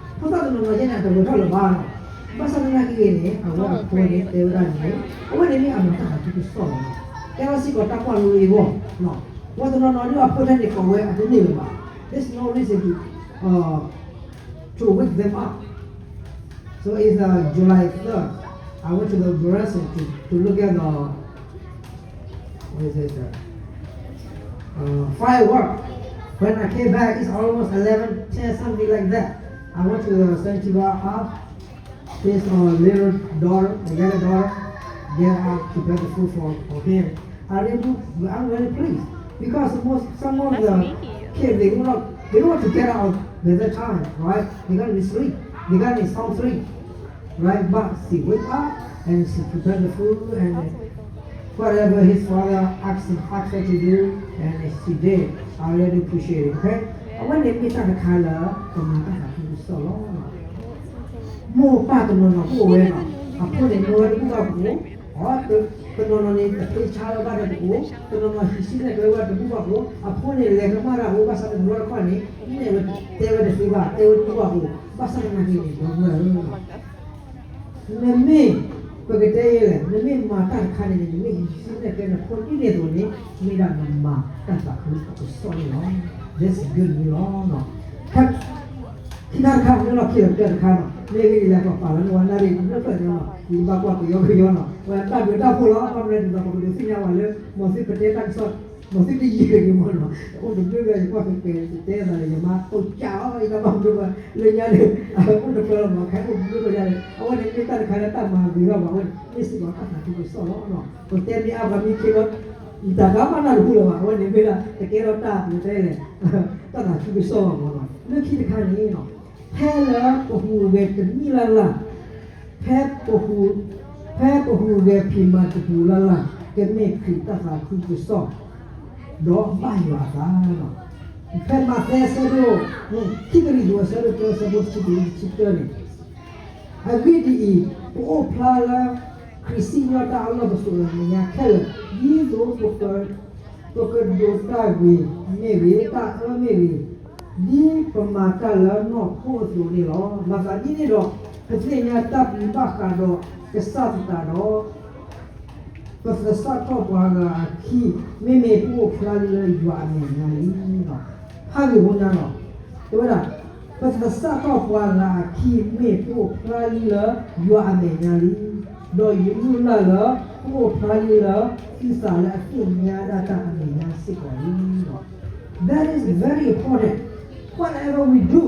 ဖိသၣ်တနီၤနီၤယဲန့ၣ် အတဂဲၤထီၣ်လၢၤဘၣ်နီၤ, ဘၣ်ဆၣ်သနာ်က့ဂ့ၤန့ၣ် အဝဲအဖိန့ၣ်တဲဝဲဒၣ်န့ၣ် အဝဲန့ၣ်မ့ၢ်အမၤတၢ်သးခုကစီၣ်လီၤနီၤ, ကဲထီၣ်စ့ၢ်ကီးတၢ်ကွၢ်လိအဂီၢ်နီၤ, ပှၤတနီၤနီၤဒ်အဖိထဲန့ၣ်ကိးဝဲအတန့ၢ်လၢၤဘၣ်, there's no reason to, uh, to wake them up. So it's uh, July third. I went to the Bureaucracy to, to look at the, what is it, the uh, firework. When I came back, it's almost eleven ten, something like that. I went to the Santiba Hub. His uh, little daughter, the younger daughter, get out to prepare the food for, for him. I really, I'm really pleased because most, some of the kids, they don't, they don't want to get out at that time, right? They're gonna be sleep. They're gonna be sound sleep, right? But she wake up and she prepare the food and whatever his father asked, asked her to do, and she did. I really appreciate it, okay? အဝဲန့ၣ်မ့ၢ်တၢ်တခါလၢ ပမၤတၢ်သးခုကစီၣ်လီၤ. မိၢ်ပၢ်တနီၤနီၤကအိၣ်ဝဲနီၤ, အဖိန့ၣ်မၢဝဲတဘူၣ်ဘၣ်ဖိ, တနီၤနီၤန့ၣ် တဖ့ဆါလၢဘၣ်ဒီးတအိၣ်, တနီၤနီၤဟံးစုနဲၣ်ကျဲဝဲတဘူၣ်ဘၣ်ဖိ, အဖိန့ၣ်လဲၤကမၣ်တၢ်အဃိ ဘၣ်ဆၣ်တဘျီတခီၣ်န့ၣ် နဲၣ်ဝဲတဲဝဲတသ့ဘၣ်, တဲဝဲတဘူၣ်ဘၣ်ဖိ, ဘၣ်ဆၣ်သနာ်က့န့ၣ် ဒီပုၢ်ဝဲၢ်ဧၢ နမ့ၢ် ပကတဲယဲလဲၣ်, နမ့ၢ်မၤတၢ်တခါန့ၣ်န့ၣ် နမ့ၢ်ဟံးစုနဲၣ်ကျဲနဖိဒ်န့ၣ်အသိးန့ၣ် မ့ၢ်ဒၣ်နမၤတၢ်သးခုအကစီၣ်န့ၣ်လီၤ. That's good news လီၤ. ခံခါတခါ မ့ၢ်လီၢ်ခံလီၤတၢ်တခါနီၤ, မ့ၢ်ဂ့ၢ်ဒ်လဲၣ် ပှၤပာ်လီၤန့ၢ်ဝဲနၣ်ရံၣ် ဘျၢဖျၢၣ်န့ၣ်လီၤ, ယဘၣ်ကွၢ်ကယီကယီနီၤ, ဝဲတၢ်ဘျုးတၢ်ဖှိၣ်လီၤ, ဘၣ်မနုၤဒ်သိးပကဒုးသ့ၣ်ညါဝဲလၢ မ်သုပတဲတၢ်ကစီၣ် မ်သုတယံာ်တဂ့ၤမးနီၤ, အိၣ်တဘျုးဘျီယကွၢ်ကကဲတဲသးလၢယမါတိၢ်ကၢ်အီၤ ယတၢ်ဘၣ်မနုၤဘၣ် လၢညါန့ၣ် အအိၣ်တပၢၢ်လီၤမး ခဲအိၣ်တဘျုးဘျီယါန့ၣ် အဝဲန့ၣ်မ့ၢ်တၢ်တခါလၢတၢ်မၤဂ့ၤထီၣ်ဘၣ်ဝဲန့ၣ် မ့ၢ်စ့ၢ်ကီးတၢ်သးခုကစီၣ်လီၤနီၤ, ပတဲမ့ၢ်အါဘၣ်မ့ၢ်ခဲလီၤ ယတၢ်ကါမးနၢ်တဟူလၢၤဘၣ် အဝဲန့ၣ်မ့ၢ်ဒၣ် တကဲထီၣ်တၢ်ပတဲလဲၣ် တၢ်သးခုကစီၣ်လီၤမးနီၤ, လၢခံတခါန့ၣ်နီၤ ဖဲလၢပဟူးဂဲၤတနံၣ်လၢ်လၢ် ဖဲပဟူး ဖဲပဟူးဂဲၤဖံးမၤတပူၤလၢ်လၢ် ကမ့ၢ်ခရံာ်တၢ်သးခုကစီၣ် ဒီးဘၣ်ယွၤအသးလီၤ. ဖဲမးသဲအဆၢဒိၣ် ခံကရံၣ်သူးအဆၢဒိၣ်တၢ အဆၢဖိတဆံတဆံတၢန့ၣ် အဂ့ၢ်ဒ်အံၤ, ပအိၣ်ဖျါလၢ ခရံာ်စံၣ်ညီၣ်တၢ်အလီၢ်ပစိာ်အမဲာ်ညါခဲလၢာ်, ဒ်သိး ပကဒိးတၢ်ဂ့ၤမ့ၢ်ဂ့ၤ, တၢ်အၢမ့ၢ်ဂ့ၤ, ဒ်ပမၤတၢ်လၢနီၢ်ခိအသိးန့ၣ်လီၤ. မၤသးဒ်န့ၣ်ဒီး ပသ့ၣ်ညါတၢ်ပျံၤဘၣ်ဃးဒီးကစၢ်သတးဒီး ပသဆၣ်ထီၣ်ပှၤဂၤအခံ မ့မ့ၢ်ပအိၣ်ဖျါလံလၢယွၤအမဲာ်ညါလံ. ဟးဂ့ၤဖိညါလီၤ. တဲဝဲဒၣ် ပသဆၣ်ထီၣ်ပှၤဂၤအခံ မ့ၢ်ပအိၣ်ဖျါလံလၢယွၤအမဲာ်ညါလံ, ဒီးယမုၢ်လၢ်လၢ ပအိၣ်ဖျါလံလၢ သုသးလၢအသ့ၣ်ညါဒၣ်တၢ်အမဲာ်ညါစ့ၢ်ကီးလံ. That is very important. Whatever we do,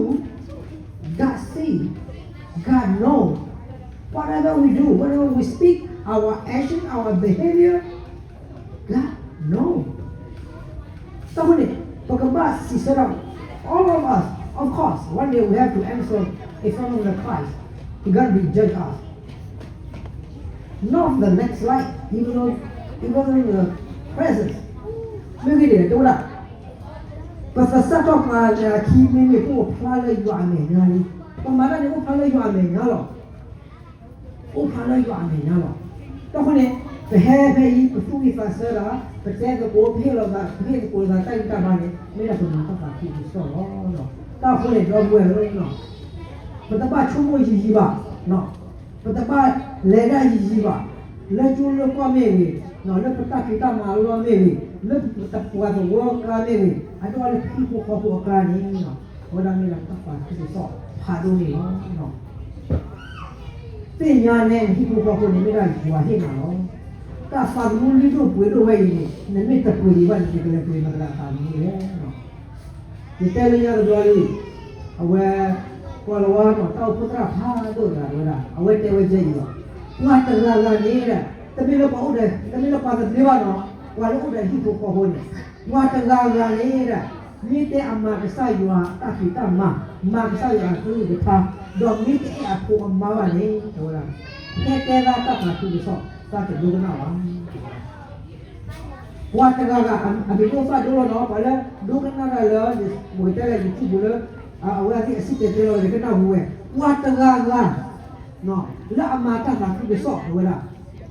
God see, God know. Whatever we do, whatever we speak, our action, our behavior, God know. တၢ်န့ၣ် ပကဘၣ်စံးဆၢဒၣ် all of us, of course, one day we have to answer in front of the Christ. He gonna be judge us. Not the next life, even though, even though the present. မ့ၢ်ဂ့ၢ်န့ၣ် တဲဝဲဒၣ် ပသဆၣ်ထီၣ်ပှၤဂၤအခံ မ့မ့ၢ်ပအိၣ်ဖျါလၢယွၤအမဲာ်ညါလံ. ပမၤတၢ်န့ၣ်အိၣ်ဖျါလၢယွၤအမဲာ်ညါလီၤ. အိၣ်ဖျါလၢယွၤအမဲာ်ညါလီၤ. တၢ်ဃိန့ၣ် ပဟဲဖဲအံၤ ပသူၣ်ဝံၣ်သးဆၢတၢ် ပတဲသကိး ပဟ့ၣ်လီၤသး ပဟ့ၣ်သကိးသးတၢ်ဂံၢ်တၢ်ဘါန့ၣ် မ့ၢ်ဒၣ်ပမၤတၢ်သးခုကစီၣ်လီၤ. တၢ်ဃိန့ၣ် ဒီပုၢ်ဝဲၢ်ဧၢ ပတဘၣ်ဆိကမိၣ်ယံာ်ယံာ်ဘၣ်, ပတဘၣ်လဲၤဒၣ်ယံာ်ယံာ်ဘၣ်, လၢကၠိလၢကီၢ်မ့ၢ်ဂ့ၤ, လၢပတၢ်ဖံးတၢ်မၤအလီၢ်မ့ၢ်ဂ့ၤ, လၢပတပှၤသဝီအကျါမ့ၢ်ဂ့ၤ, အဒိၣ်လၢပဟံၣ်ဖိဃီဖိအကျါန့ၣ်, အဝဲဒၣ်မ့ၢ်ဒၣ်တၢ်သးခုကစီၣ်ဖးဒိၣ်န့ၣ်လီၤ. သ့ၣ်ညါနဲနဟံၣ်ဖိဃီဖိန့ၣ် မ့ၢ်ဒၣ်ယွၤဟ့ၣ်နၤလီၤ. တၢ်သးသမူလုၢ်ဒိၣ်ပှ့ၤဒိၣ်ဝဲအံၤန့ၣ် နမ့ၢ်တပှ့ၤဒံးဘၣ်န့ၣ် နကလဲၤပှ့ၤမတၤတဂၤအသးသမူလဲၣ်. ယတဲလၢညါတဘျီလံ, အဝဲ ကွၢ်လီၤဝဲနီၤ တၢ်အိၣ်ဖှိၣ်သရၣ်ဖးဒိၣ်တဂၤတဲဝဲဒၣ်, အဝဲတဲဝဲဒ်အံၤလီၤ. ပှၤတဂၤဂၤန့ၣ်ဒၣ် တမ့ၢ်လၢပှၤအိၣ်ဒီး တမ့ၢ်လၢပှၤသဘျ့ဘၣ်နီၤ, ပှၤလၢအိၣ်ဒီးဟံၣ်ဖိဃီဖိန့ၣ်, ပှၤတဂၤဂၤန့ၣ်ဒၣ် မ့ၢ်တဲအမၤကစၢ်ယွၤအတၢ်ဖံးတၢ်မၤ, မၤကစၢ်ယွၤအကလုၢ်ကထါ, ဒီးမ့ၢ်တအဲၣ်အဖိအမါဘၣ်န့ၣ် တဲဝဲဒၣ်, ဟဲတဲဒၣ်တၢ်သးခုကစီၣ် သးတဒိကနၣ်ဘၣ်. ပှၤတဂၤဂၤ အမံၤဒိၣ်သၣ်ဒိလီၤနီၤ, ပှၤလၢဒိကနၣ်တၢ်လၢ ပကတဲလၢ YouTube ပူၤလၢ အဝဲသ့ၣ်အစံၣ်တဲၤတဲလီၤ ကနၣ်ဟူဝဲ, ပှၤတဂၤဂၤ လၢအမၤတၢ်သးခုကစီၣ် တဲဝဲဒၣ်,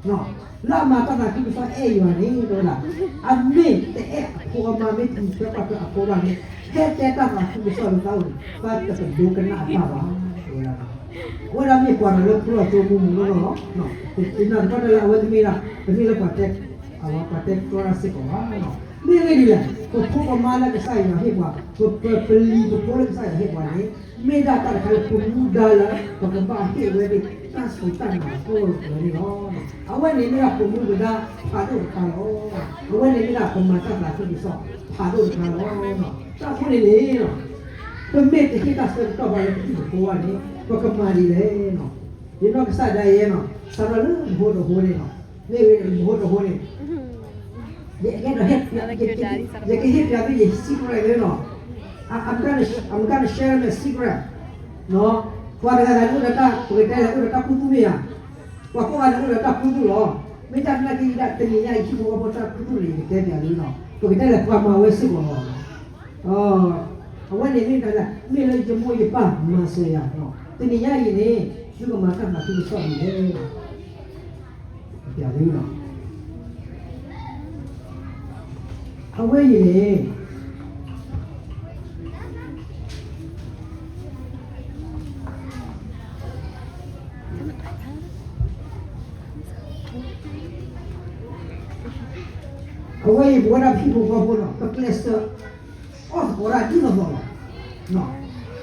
လၢအမၤတၢ်သးခုကစီၣ်အဲၣ်ယွၤန့ၣ် တဲဝဲဒၣ်, အမ့ၢ်တအဲၣ်အဖိအမါ မ့ၢ်တအံးထွဲကွၢ်ထွဲအဖိအမါန့ၣ် ဟဲတဲတၢ်သးခုကစီၣ်လၢသးအိၣ်န့ၣ် သးတကဒိကနၣ်အတၢ်ဘၣ် တဲဝဲဒၣ်. အဝဲဒၣ်မ့ၢ်ပှၤတဂၤလၢဖျီၣ်ကၠိမူမူနီၢ်နီၢ်လီၤ. သ့ၣ်နီၣ်တခီတၢ်လၢအဝဲတမ့ၢ်ဒၣ် တမ့ၢ်လၢပှၤတဲ အဝဲပှၤတဲကီတၢ်စ့ၢ်ကီးဘၣ်. မ့ၢ်ဂ့ၢ်ဒ်လဲၣ်, ပဖိပမါလၢကစၢ်ယွၤဟ့ၣ်ပှၤ, ပပလံၤပဖိလၢကစၢ်ယွၤဟ့ၣ်ပှၤန့ၣ် မ့ၢ်ဒၣ်တၢ်တခါလၢပမူဒါလၢ ပကဘၣ်ဟ့ၣ်ဝဲဒၣ်တၢ်စူၢ်တၢ်နာ်အဃိန့ၣ်လီၤ. အဝဲန့ၣ်မ့ၢ်ဒၣ်ပမူပဒါဖးဒိၣ်တခါလီၤ. အဝဲန့ၣ်မ့ၢ်ဒၣ်ပမၤတၢ်သးခုကစီၣ်ဖးဒိၣ်တခါလီၤ. တၢ်အဃိန့ၣ်န့ၣ် ပမ့ၢ်တဟ့ၣ်တၢ်ဆၢကတီၢ်ဘၣ်လၢပဟံၣ်ပဖိဘၣ်န့ၣ် ပကမၤဒ်လဲၣ်. ယနီၢ်ကစၢ်ဒၣ်ယဲနီၤ စးထီၣ်လၢမဟိတဟိန့ၣ်နီၤ, မ့ၢ်ဂ့ၤမဟိတဟိန့ၣ် ယကဟ့ၣ်ပျးသုယ secret လၢနီၤ, I'm gonna share my secret. ပှၤတဂၤဂၤန့ၣ်အိၣ်ဒီးတၢ် ပကတဲလၢအိၣ်ဒီးတၢ်ခူသူၣ်မ့ၢ်ဧါ, ပှၤကိးဂၤန့ၣ်အိၣ်ဒီးတၢ်ခူသူၣ်လီၤ. မ့ၢ်တၢ်နာ်က့ၤဒၣ်တနံၤညါအံၤ ဟံၣ်ဖိဃီဖိတၢ်ခူသူၣ်န့ၣ် ယကတဲပျးသုနီၤ, ပကတဲလၢပှၤမၤဝဲစ့ၢ်ကီးလီၤ. အဝဲန့ၣ်မ့ၢ်တၢ်လၢ မ့ၢ်လၢယမိၢ်ယပၢ်မၤစၢၤယၤ, တနံၤညါအံၤန့ၣ် သုကမၤတၢ်သးခုကစီၣ်ဒ်လဲၣ်. ပျးသုနီၤ, အဝဲအံၤန့ၣ် အဝဲအံၤပဝဲဒၣ်ဟံၣ်ဖိဃီဖိနီၤ ပကျဲးစၢး အီၣ်သကိးတၢ်ဒ်သိးသိးလီၤ.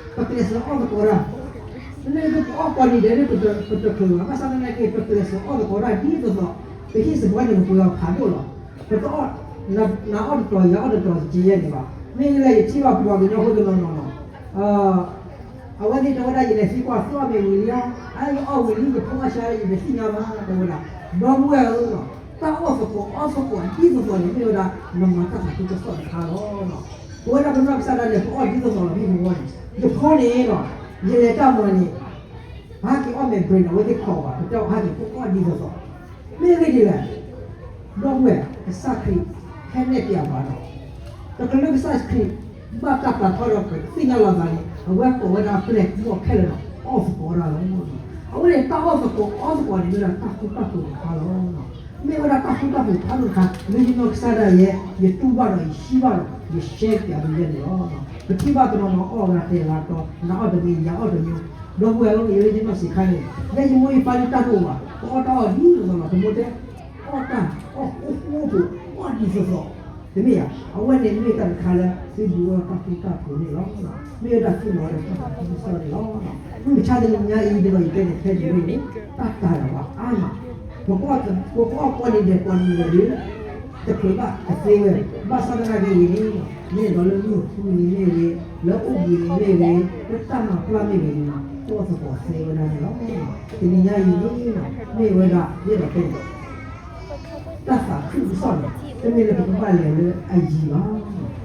ပကျဲးစၢးအီၣ်သကိးတၢ်, လၢပကအီၣ်ကိးနံၤဒဲးန့ၣ် ပတချုးဘၣ်, ဘၣ်ဆၣ်သနာ်က့ ပကျဲးစၢးအီၣ်သကိးတၢ်ဒ်သိးသိး, ပဟံၣ်စ့ၢ်ကီးန့ၣ် ပပှ့ၤအီၤဖးဒိၣ်လီၤ. ပတအီၣ် နၤအီၣ်တတီၤ ယၤအီၣ်တတီၤ ကယဲၢ်န့ၣ်ဘၣ်. မ့ၢ်လၢယထံၣ်ဘၣ်ပှၤကညီဖိတနီၤနီၤနီၤ အဝဲသ့ၣ်တဲဝဲဒၣ် ယလဲၤသံကွၢ်သီၣ်မ့ၢ်ဝံၤလံဧါ, အအံၤအီၣ်ဝံၤလံ ယဖိအါဆါ ယတသ့ၣ်ညါဘၣ် တဲဝဲဒၣ်. ဒီပုၢ်ဝဲၢ်ဧၢ, တၢ်အီၣ်သကိးအီၣ်သကိးဒ်သိးသိးန့ၣ် မ့ၢ်ဝဲဒၣ် နမၤတၢ်သးခုကစီၣ်တခါလီၤ. ပဝဲဒၣ်ပနီၢ်ကစၢ်ဒၣ်န့ၣ် ပအီၣ်ဒ်သိးသိးလီၤ မ့ၢ်ပဝဲန့ၣ်, ယဖိန့ၣ်နီၤ ယလဲၤတၢ်မၤန့ၣ် ဟးက့ၤအီၣ်မဲာ်ဘြ့းန့ၣ် အဝဲသ့ၣ်ခိးဘၣ် ပတဲအီၣ်ဟးက့ၤ ပအီၣ်ဒ်သိးသိး မ့ၢ်ဂ့ၢ်ဒ်လဲၣ်, ဒီပုၢ်ဝဲၢ် ကစၢ်ခရံာ် ဟဲနဲၣ်ပျးဘၣ်ဒီး တချုးလၢကစၢ်ခရံာ် ဘၣ်တၢ်ပာ်ထီၣ်ဒီးပသ့ၣ်ညါလီၤသးန့ၣ် အဝဲကိးဝဲဒၣ်ပျဲၢ်မီၢ်ခဲလၢာ်ဒီး အီၣ်သကိးတၢ်လီၤ. အဝဲန့ၣ်တၢ်အီၣ်သကိးအီသကိးန့ၣ် မ့ၢ်ဝဲဒၣ်တၢ်ဃူတၢ်ဖိးတခါလီၤ. မ့ၢ်ဝဲဒၣ်တၢ်ဃူတၢ်ဖိးဖးဒိၣ်တခါ လၢယနီၢ်ကစၢ်ဒၣ်ယဲ ယတူၢ်ဘၣ်ဒီး ယထံၣ်ဘၣ်ဒီး ယရှဲပျးသုယဲန့ၣ်လီၤ. ပထံၣ်ဘၣ်တနီၤနီၤအီၣ်ဂၤတဲာ်ဂၤတီၤ နၤအီၣ်တမံၤ ယၤအီၣ်တမံၤ, ဒီပုၢ်ဝဲၢ်ဧၢ ယလၢယနီၢ်ဆံးခါန့ၣ် ယဲယမိၢ်ယပၢ်လၢတၢ်တအိၣ်ဘၣ် ပအီၣ်တၢ်အီၣ်ဒ်သိးသိးလီၤ ပမိၢ်တဲ အီၣ်တၢ်အီၣ်ဃူဃူဖိး အီၣ်ဒ်သိးသိး, တမ့ၢ်ဧါ. အဝဲန့ၣ်မ့ၢ်တၢ်တခါလၢ သုဒုးအိၣ်ထီၣ်တၢ်ဃူတၢ်ဖိးန့ၣ်လီၤ. မ့ၢ်ဝဲဒၣ်သုမၤဝဲဒၣ်တၢ်သးခုကစီၣ်န့ၣ်လီၤ. မုၢ်မဆါတနံၤညါအံၤ ဒ်သိးယတဲန့ၣ် ဖဲယမ့ၢ်န့ၣ် တၢ်တၤလၢၤဘၣ်အါမး, ပကအီၣ်ကိးနံၤဒဲးကိးနံၤဒဲးဒီး တချုးဘၣ်တသ့ဝဲ, ဘၣ်ဆၣ်သနာ်က့အံၤန့ၣ် မ့ၢ်ဒီးလၢမုၢ်ဟူနံၤမ့ၢ်ဂ့ၤ, လၢအိၣ်ဘှံးနံၤမ့ၢ်ဂ့ၤ, လၢတၢ်မၤပျၢ်မ့ၢ်ဂ့ၤန့ၣ် တၢ်အီၣ်သကိးသ့ဝဲဒၣ်န့ၣ်လီၤ. တနံၤညါအံၤန့ၣ် မ့ၢ်ဝဲဒၣ် ယအဲၣ်ဒိးတဲန့ၣ် တၢ်သးခုကစီၣ်န့ၣ် တမ့ၢ်လၢပကဘၣ်လဲၤလၢအယံၤဘၣ်.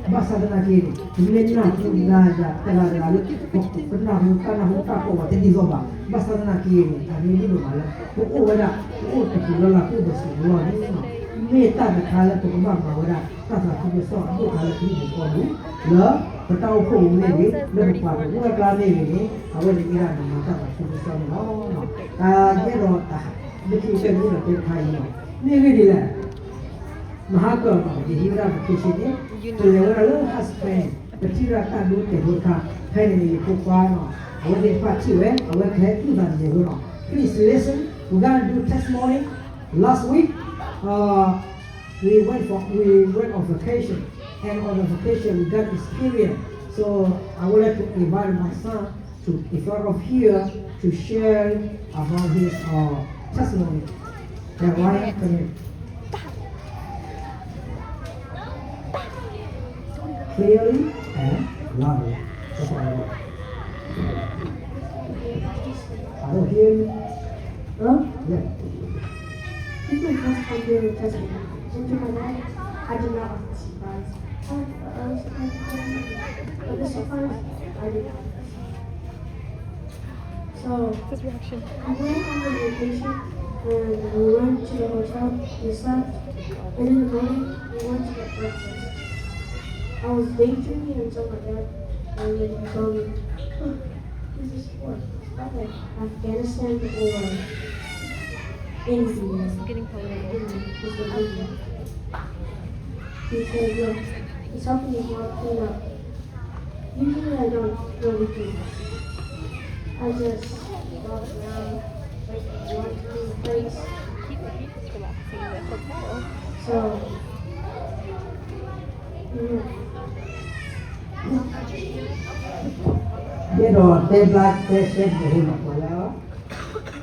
ဘၣ်ဆၣ်သနာ်က့န့ၣ် ပမ့ၢ်နၢ်ဟူနၤယၤတဂၤတဂၤလၢ ပနၢ်ဟူတၢ်နၢ်ဟူတၢ်ကိးဂၤတဒ်သိးဘၣ်. ဘၣ်ဆၣ်သနာ်က့န့ၣ် အမ့ၢ်ဒ်သိးဘၣ်လၢ ပအိၣ်ဝဲဒၣ် ပအိၣ်တပူၤလၢ်လၢ် ပအိၣ်ဒီးစူၤလီၢ်န့ၣ် မ့ၢ်တၢ်တခါလၢပကဘၣ်မၤဝဲဒၣ် တၢ်သးခုကစီၣ်ဒိၣ်တခါလၢပဟံၣ်ပူၤဃီပူၤ လၢပတၢ်အိၣ်ဖှိၣ်ပူၤမ့ၢ်ဂ့ၤ, လၢပပှၤကလုာ်အကျါမ့ၢ်ဂ့ၤန့ၣ် အဝဲန့ၣ်မ့ၢ်ဒၣ်နမၤတၢ်သးခုကစီၣ်န့ၣ်လီၤ. တၢ်ယအဲၣ်ဒိး လၢခံကတၢၢ်န့ၣ်ဒီးတဲတခါအံၤလီၤ. မ့ၢ်ဂ့ၢ်ဒ်လဲၣ်, မဟါကၢၤလီၤ ယဟံးဝဲဒၣ် vacation န့ၣ် ပလဲၤဝဲဒၣ်လၢ Hot Spring ပထံၣ်ဝဲဒၣ်တၢ်ဒိတဲာ်ဖိတခါ, ဖဲန့ၣ်န့ၣ် ယဖိခွါနီၤ အဝဲသ့ၣ်တဖၣ်ထံၣ်ဝဲ အဝဲကဟဲသူၣ်သးန့ၣ်ဝဲနီၤ. Please listen, we're gonna do testimony. Last week, uh, we went for, we went on vacation, and on the vacation we got experience. So I would like to invite my son to in front of here to share about his uh, testimony. That right? Can you clearly and loudly. That's what I want. I don't hear you. Huh? Yeah. This is my first time doing a testimony. Don't you know that? I did not want to surprise. But this surprise, I did not. So, I went on a vacation And we went to the hotel, we slept, and in the morning, we went to get breakfast. I was daydreaming until my dad, and then he told me, "Huh, this is for Afghanistan or India." India is the India. He said, "Look, it's something you want to clean up." Usually I don't really do that. I just walk around like one clean place. So, mm. ယအဲၣ်ဒိးတဲဘျါတဲရှဲက့ၤဟိနီၤ ပှၤလၢ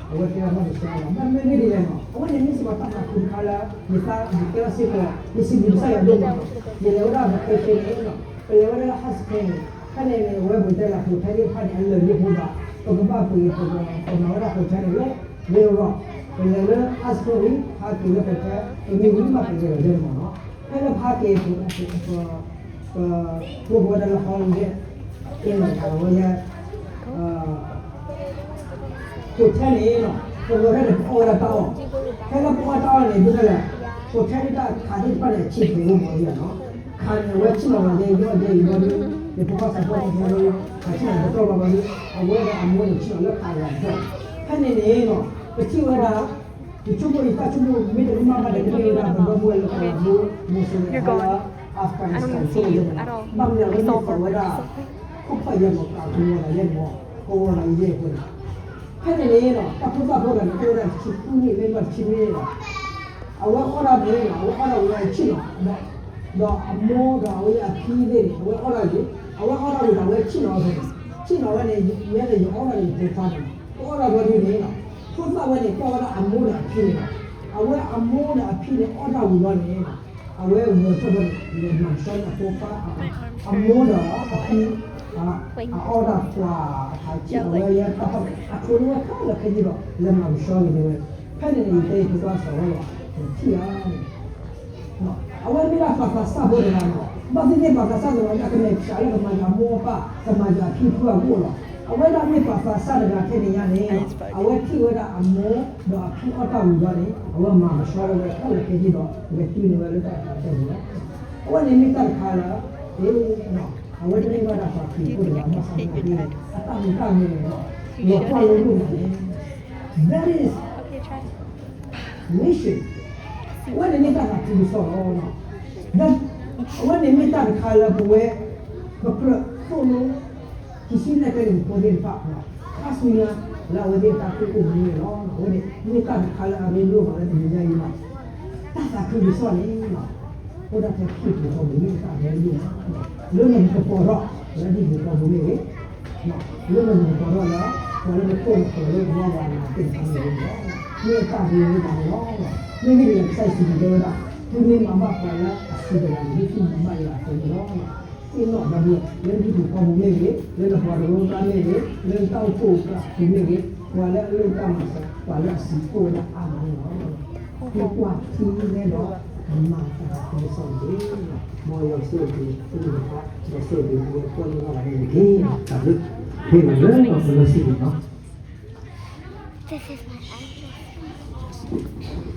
အဝဲတဲအီၤမ့ၢ်တဆဲလီၤ မ့မ့ၢ်ဒ်လဲၣ်နီၤ အဝဲန့ၣ်မ့ၢ်စ့ၢ်ကီးတၢ်သးခုတခါလၢ ယသးယတဲအီၤစ့ၢ်ကီး ယစံးဘျုးကစၢ်ယွၤဒိၣ်မးနီၤ ယလဲၤဝဲဒၣ် vacation န့ၣ်နီၤ ပလဲၤဝဲဒၣ်လၢ Hajj Camp န့ၣ် ဖဲန့ၣ်န့ၣ် အဝဲပတဲလၢ hotel သ့ၣ်တဖၣ်န့ၣ် အလၢာ်န့ၢ်ဖိသး ပကဘၣ်ပှ့ၤ ပမၤဝဲဒၣ် hotel န့ၣ်လၢ Red Rock ပလဲၤလၢ Hajj Camp ဝံၤ ဟးက့ၤလၢ hotel ပမ့ၢ်ဝံၤမးပလဲၤလီၤယဲန့ၣ်မးနီၤ ဖဲလၢပဟးက့ၤ ပ ပ ပ ပဝဲဒၣ်လၢ holiday န့ၣ် အဝဲ hotel န့ၣ်နီၤ ပဝဲဒၣ်န့ၣ် ပအီၣ်ဝဲဒၣ်တၢ်အီၣ် ဖဲလၢပအီၣ်တၢ်အီၣ်န့ၣ် ဒ်လဲၣ် hotel န့ၣ်တၢ်ခးသ့ၣ်တဖၣ်န့ၣ် အဆံးပှ့ၤအိၣ်မးဒ်နီၤ ခးန့ၣ် အဝဲဆံၣ်လီၤဂာ်ဒ်အံၤ ဒ်အံၤဘျီဒ် ယဖိခွါစးထီၣ်ဖိန့ၣ် အခ့ၣ်န့ၣ် တတြီၢ်ဘၣ်ဘၣ်ဒ် အဝဲဒၣ်အမိၢ်န့ၣ် ဆံၣ်လီၤလၢခးဂာ်တၢ် ဖဲန့ၣ်န့ၣ်နီၤ ပထံၣ်ဝဲဒၣ် ယဆိကမိၣ်အံၤ တၢ်ဆိကမိၣ်မ့ၢ်တမ့ၢ်ဘၣ်ဒီး ကမ့ၢ်ဝဲဒၣ်ပဒီပုၢ်ဝဲၢ်လၢကီၢ်ပူၤ မိၤစိၤန့ၣ် ဟဲလၢ Afghanistan ဆိကမိၣ်ယဲၢ်မးနီၤ ဘၣ်မနုၤအဝဲသ့ၣ်သးဝဲဒၣ် ခိၣ်ဖၢၣ်ယဲၢ်မး ကးကဝီၤဒီးယဲၢ်မး ကဝီၤဒီးယဲၢ်အဃိန့ၣ် ဖဲန့ၣ်န့ၣ်နီၤ တၢ်ဖိသၣ်ဖိဒီးန့ၣ် အိၣ်ဝဲဒၣ်တဆံဃုနံၣ် မ့ၢ်ဘၣ်တဆံနွံနံၣ်လီၤ အဝဲအီၣ်ဒၣ်န့ၣ်နီၤ အဝဲအီၣ်ဒၣ်ဝံၤလီၤဆံၣ်နီၤ ဒီးအမိၢ်ဒီးအဝဲအဖံသ့ၣ်န့ၣ် အဝဲအီၣ်ဒၣ်န့ၣ် အဝဲအီၣ်ဒၣ်ဝံၤဒီးအဝဲဆံၣ်နီၤအီၤန့ၣ် ဆံၣ်နီၤဝဲန့ၣ် ယဲဒၣ်ယအီၣ်ဒၣ်န့ၣ် ယဖိခွါန့ၣ် ပအီၣ်ဒၣ်ဘျီဒ်န့ၣ်နီၤ ဖိသၣ်ဝဲန့ၣ် ကွၢ်ဝဲဒၣ်အမိၢ်ဒီးအဖံန့ၣ်နီၤ အဝဲအမိၢ်ဒီးအဖံန့ၣ် အီၣ်ဒၣ်ဝံၤလီၤန့ၣ် အဝဲဂဲၤဆၢထၢၣ်ဘၣ်န့ၣ် လဲၤမၤဆှၢန့ၢ်အဖိခွါ အမိၢ်ဒီးအဖံ အအီၣ်ဒၣ်ပှၤ အထးဆံၣ်အဝဲယဲတၢ်ဖီၣ် အထိးန့ၢ်ဝဲခဲလၢာ်ခဲဆ့ဒီး လဲၤမၤကဆှီက့ၤန့ၢ်ဝဲ ဖဲန့ၣ်န့ၣ် ယတဲယဖိခွါစၢၤဝဲလီၤ ယထံၣ်ဧါန့ၣ် အဝဲမ့ၢ်ဒၣ်ပှၤသးစၢ်ဖိတဂၤလီၤ. ဘၣ်သ့ၣ်သ့ၣ်ပှၤသးစၢ်တဂၤန့ၣ် အကမဲာ်ဆှးလၢကမၤယွၤအမိၢ်အပၢ် ကမၤယွၤအဖံဖုအဂီၢ်လီၤ. အဝဲဒၣ်မ့ၢ်ပှၤသးစၢ်တဂၤထဲန့ၣ်ညါန့ၣ် အဝဲထံၣ်ဝဲဒၣ်အမိၢ်ဒီးအဖံအီၣ်တၢ်ဝံၤလီၤန့ၣ် အဝဲမၤကဆှီဝဲခဲလၢာ်ခဲဆ့ဒီး ကတုၤန့ၢ်ဝဲလၢတၢ်အသးတၢ်န့ၣ်လီၤ. အဝဲန့ၣ်မ့ၢ်တၢ်တခါလၢ အဝဲတမ့ၢ်ဘၣ်ဒၣ်ပှၤခရံာ်ဖိတဂၤ ဘၣ်ဆၣ်သနာ်က့ အတၢ်ဟူးတၢ်ဂဲၤန့ၣ်ဒီး လီၤပှီၢ်လိဒိၣ်မးန့ၣ် That is mission. အဝဲန့ၣ်မ့ၢ်တၢ်သးခုကစီၣ်လီၤ. အဝဲန့ၣ်မ့ၢ်တၢ်တခါလၢပဝဲ ပကြၢးသိၣ်လိ ကဆူနဲၣ်ကျဲန့ၣ် ပဖိသ့ၣ်တဖၣ် ခါဆူညါ လၢအဝဲသ့ၣ်အတၢ်ကူၣ်အိၣ်မူန့ၣ်လီၤ. အဝဲန့ၣ်မ့ၢ်တၢ်တခါလၢအရ့ဒိၣ်မးလၢတနံၤညါအံၤလီၤ. တၢ်သးခုကစီၣ်န့ၣ် အိၣ်ဒၣ်ထဲခရံာ်ပူၤထီဘိန့ၣ် တၢ်ရ့ဒိၣ်မး လၢနကပီၤထီၣ် လၢဒ်ပူၤထီဘိန့ၣ်ဂ့ၤ လၢနကပီၤထီၣ်လၢ ပှၤလၢနကိးနဖျိးလၢပှၤဘၣ်နၤသ့ၣ်တဖၣ်န့ၣ်ဂ့ၤ မ့ၢ်တၢ်ရ့ဒိၣ်မးန့ၣ်လီၤ. မ့မ့ၢ်ဒ်လဲၣ် ကစၢ်ယ့ၣ်ၡူးခရံာ်တဲဝဲဒၣ် သုမ့ၢ်မၤဘၣ်ပှၤလၢအစံးတဂၤန့ၣ် သုမၤဘၣ်ယၤအသိးန့ၣ်လီၤ. သ့ၣ်နီၣ်ဒီး လၢနဟံၣ်ပူၤဃီပူၤမ့ၢ်ဂ့ၤ, လၢနပှၤတဂၤတဂၤမ့ၢ်ဂ့ၤ, လၢနတၢ်အိၣ်ဖှိၣ်အပူၤမ့ၢ်ဂ့ၤ, ပှၤလၢအလိၣ်တၢ်မၤစၢၤ ပှၤလၢအစံးကိၣ်ဝဲဒၣ်အါမးန့ၣ်လီၤ. သုကွၢ်ထံနဲဒီး မၤသးခုကစီၣ်တက့ၢ်. မ်ယွၤဆိၣ်ဂ့ၤသုတက့ၢ်, ယွၤဆိၣ်ဂ့ၤသုကိးဂၤဒဲးန့ၣ်တက့ၢ်. တၢ်ဘျုး, မ့ၢ်လၢပှၤလၢစံးန့ၣ်လီၤ.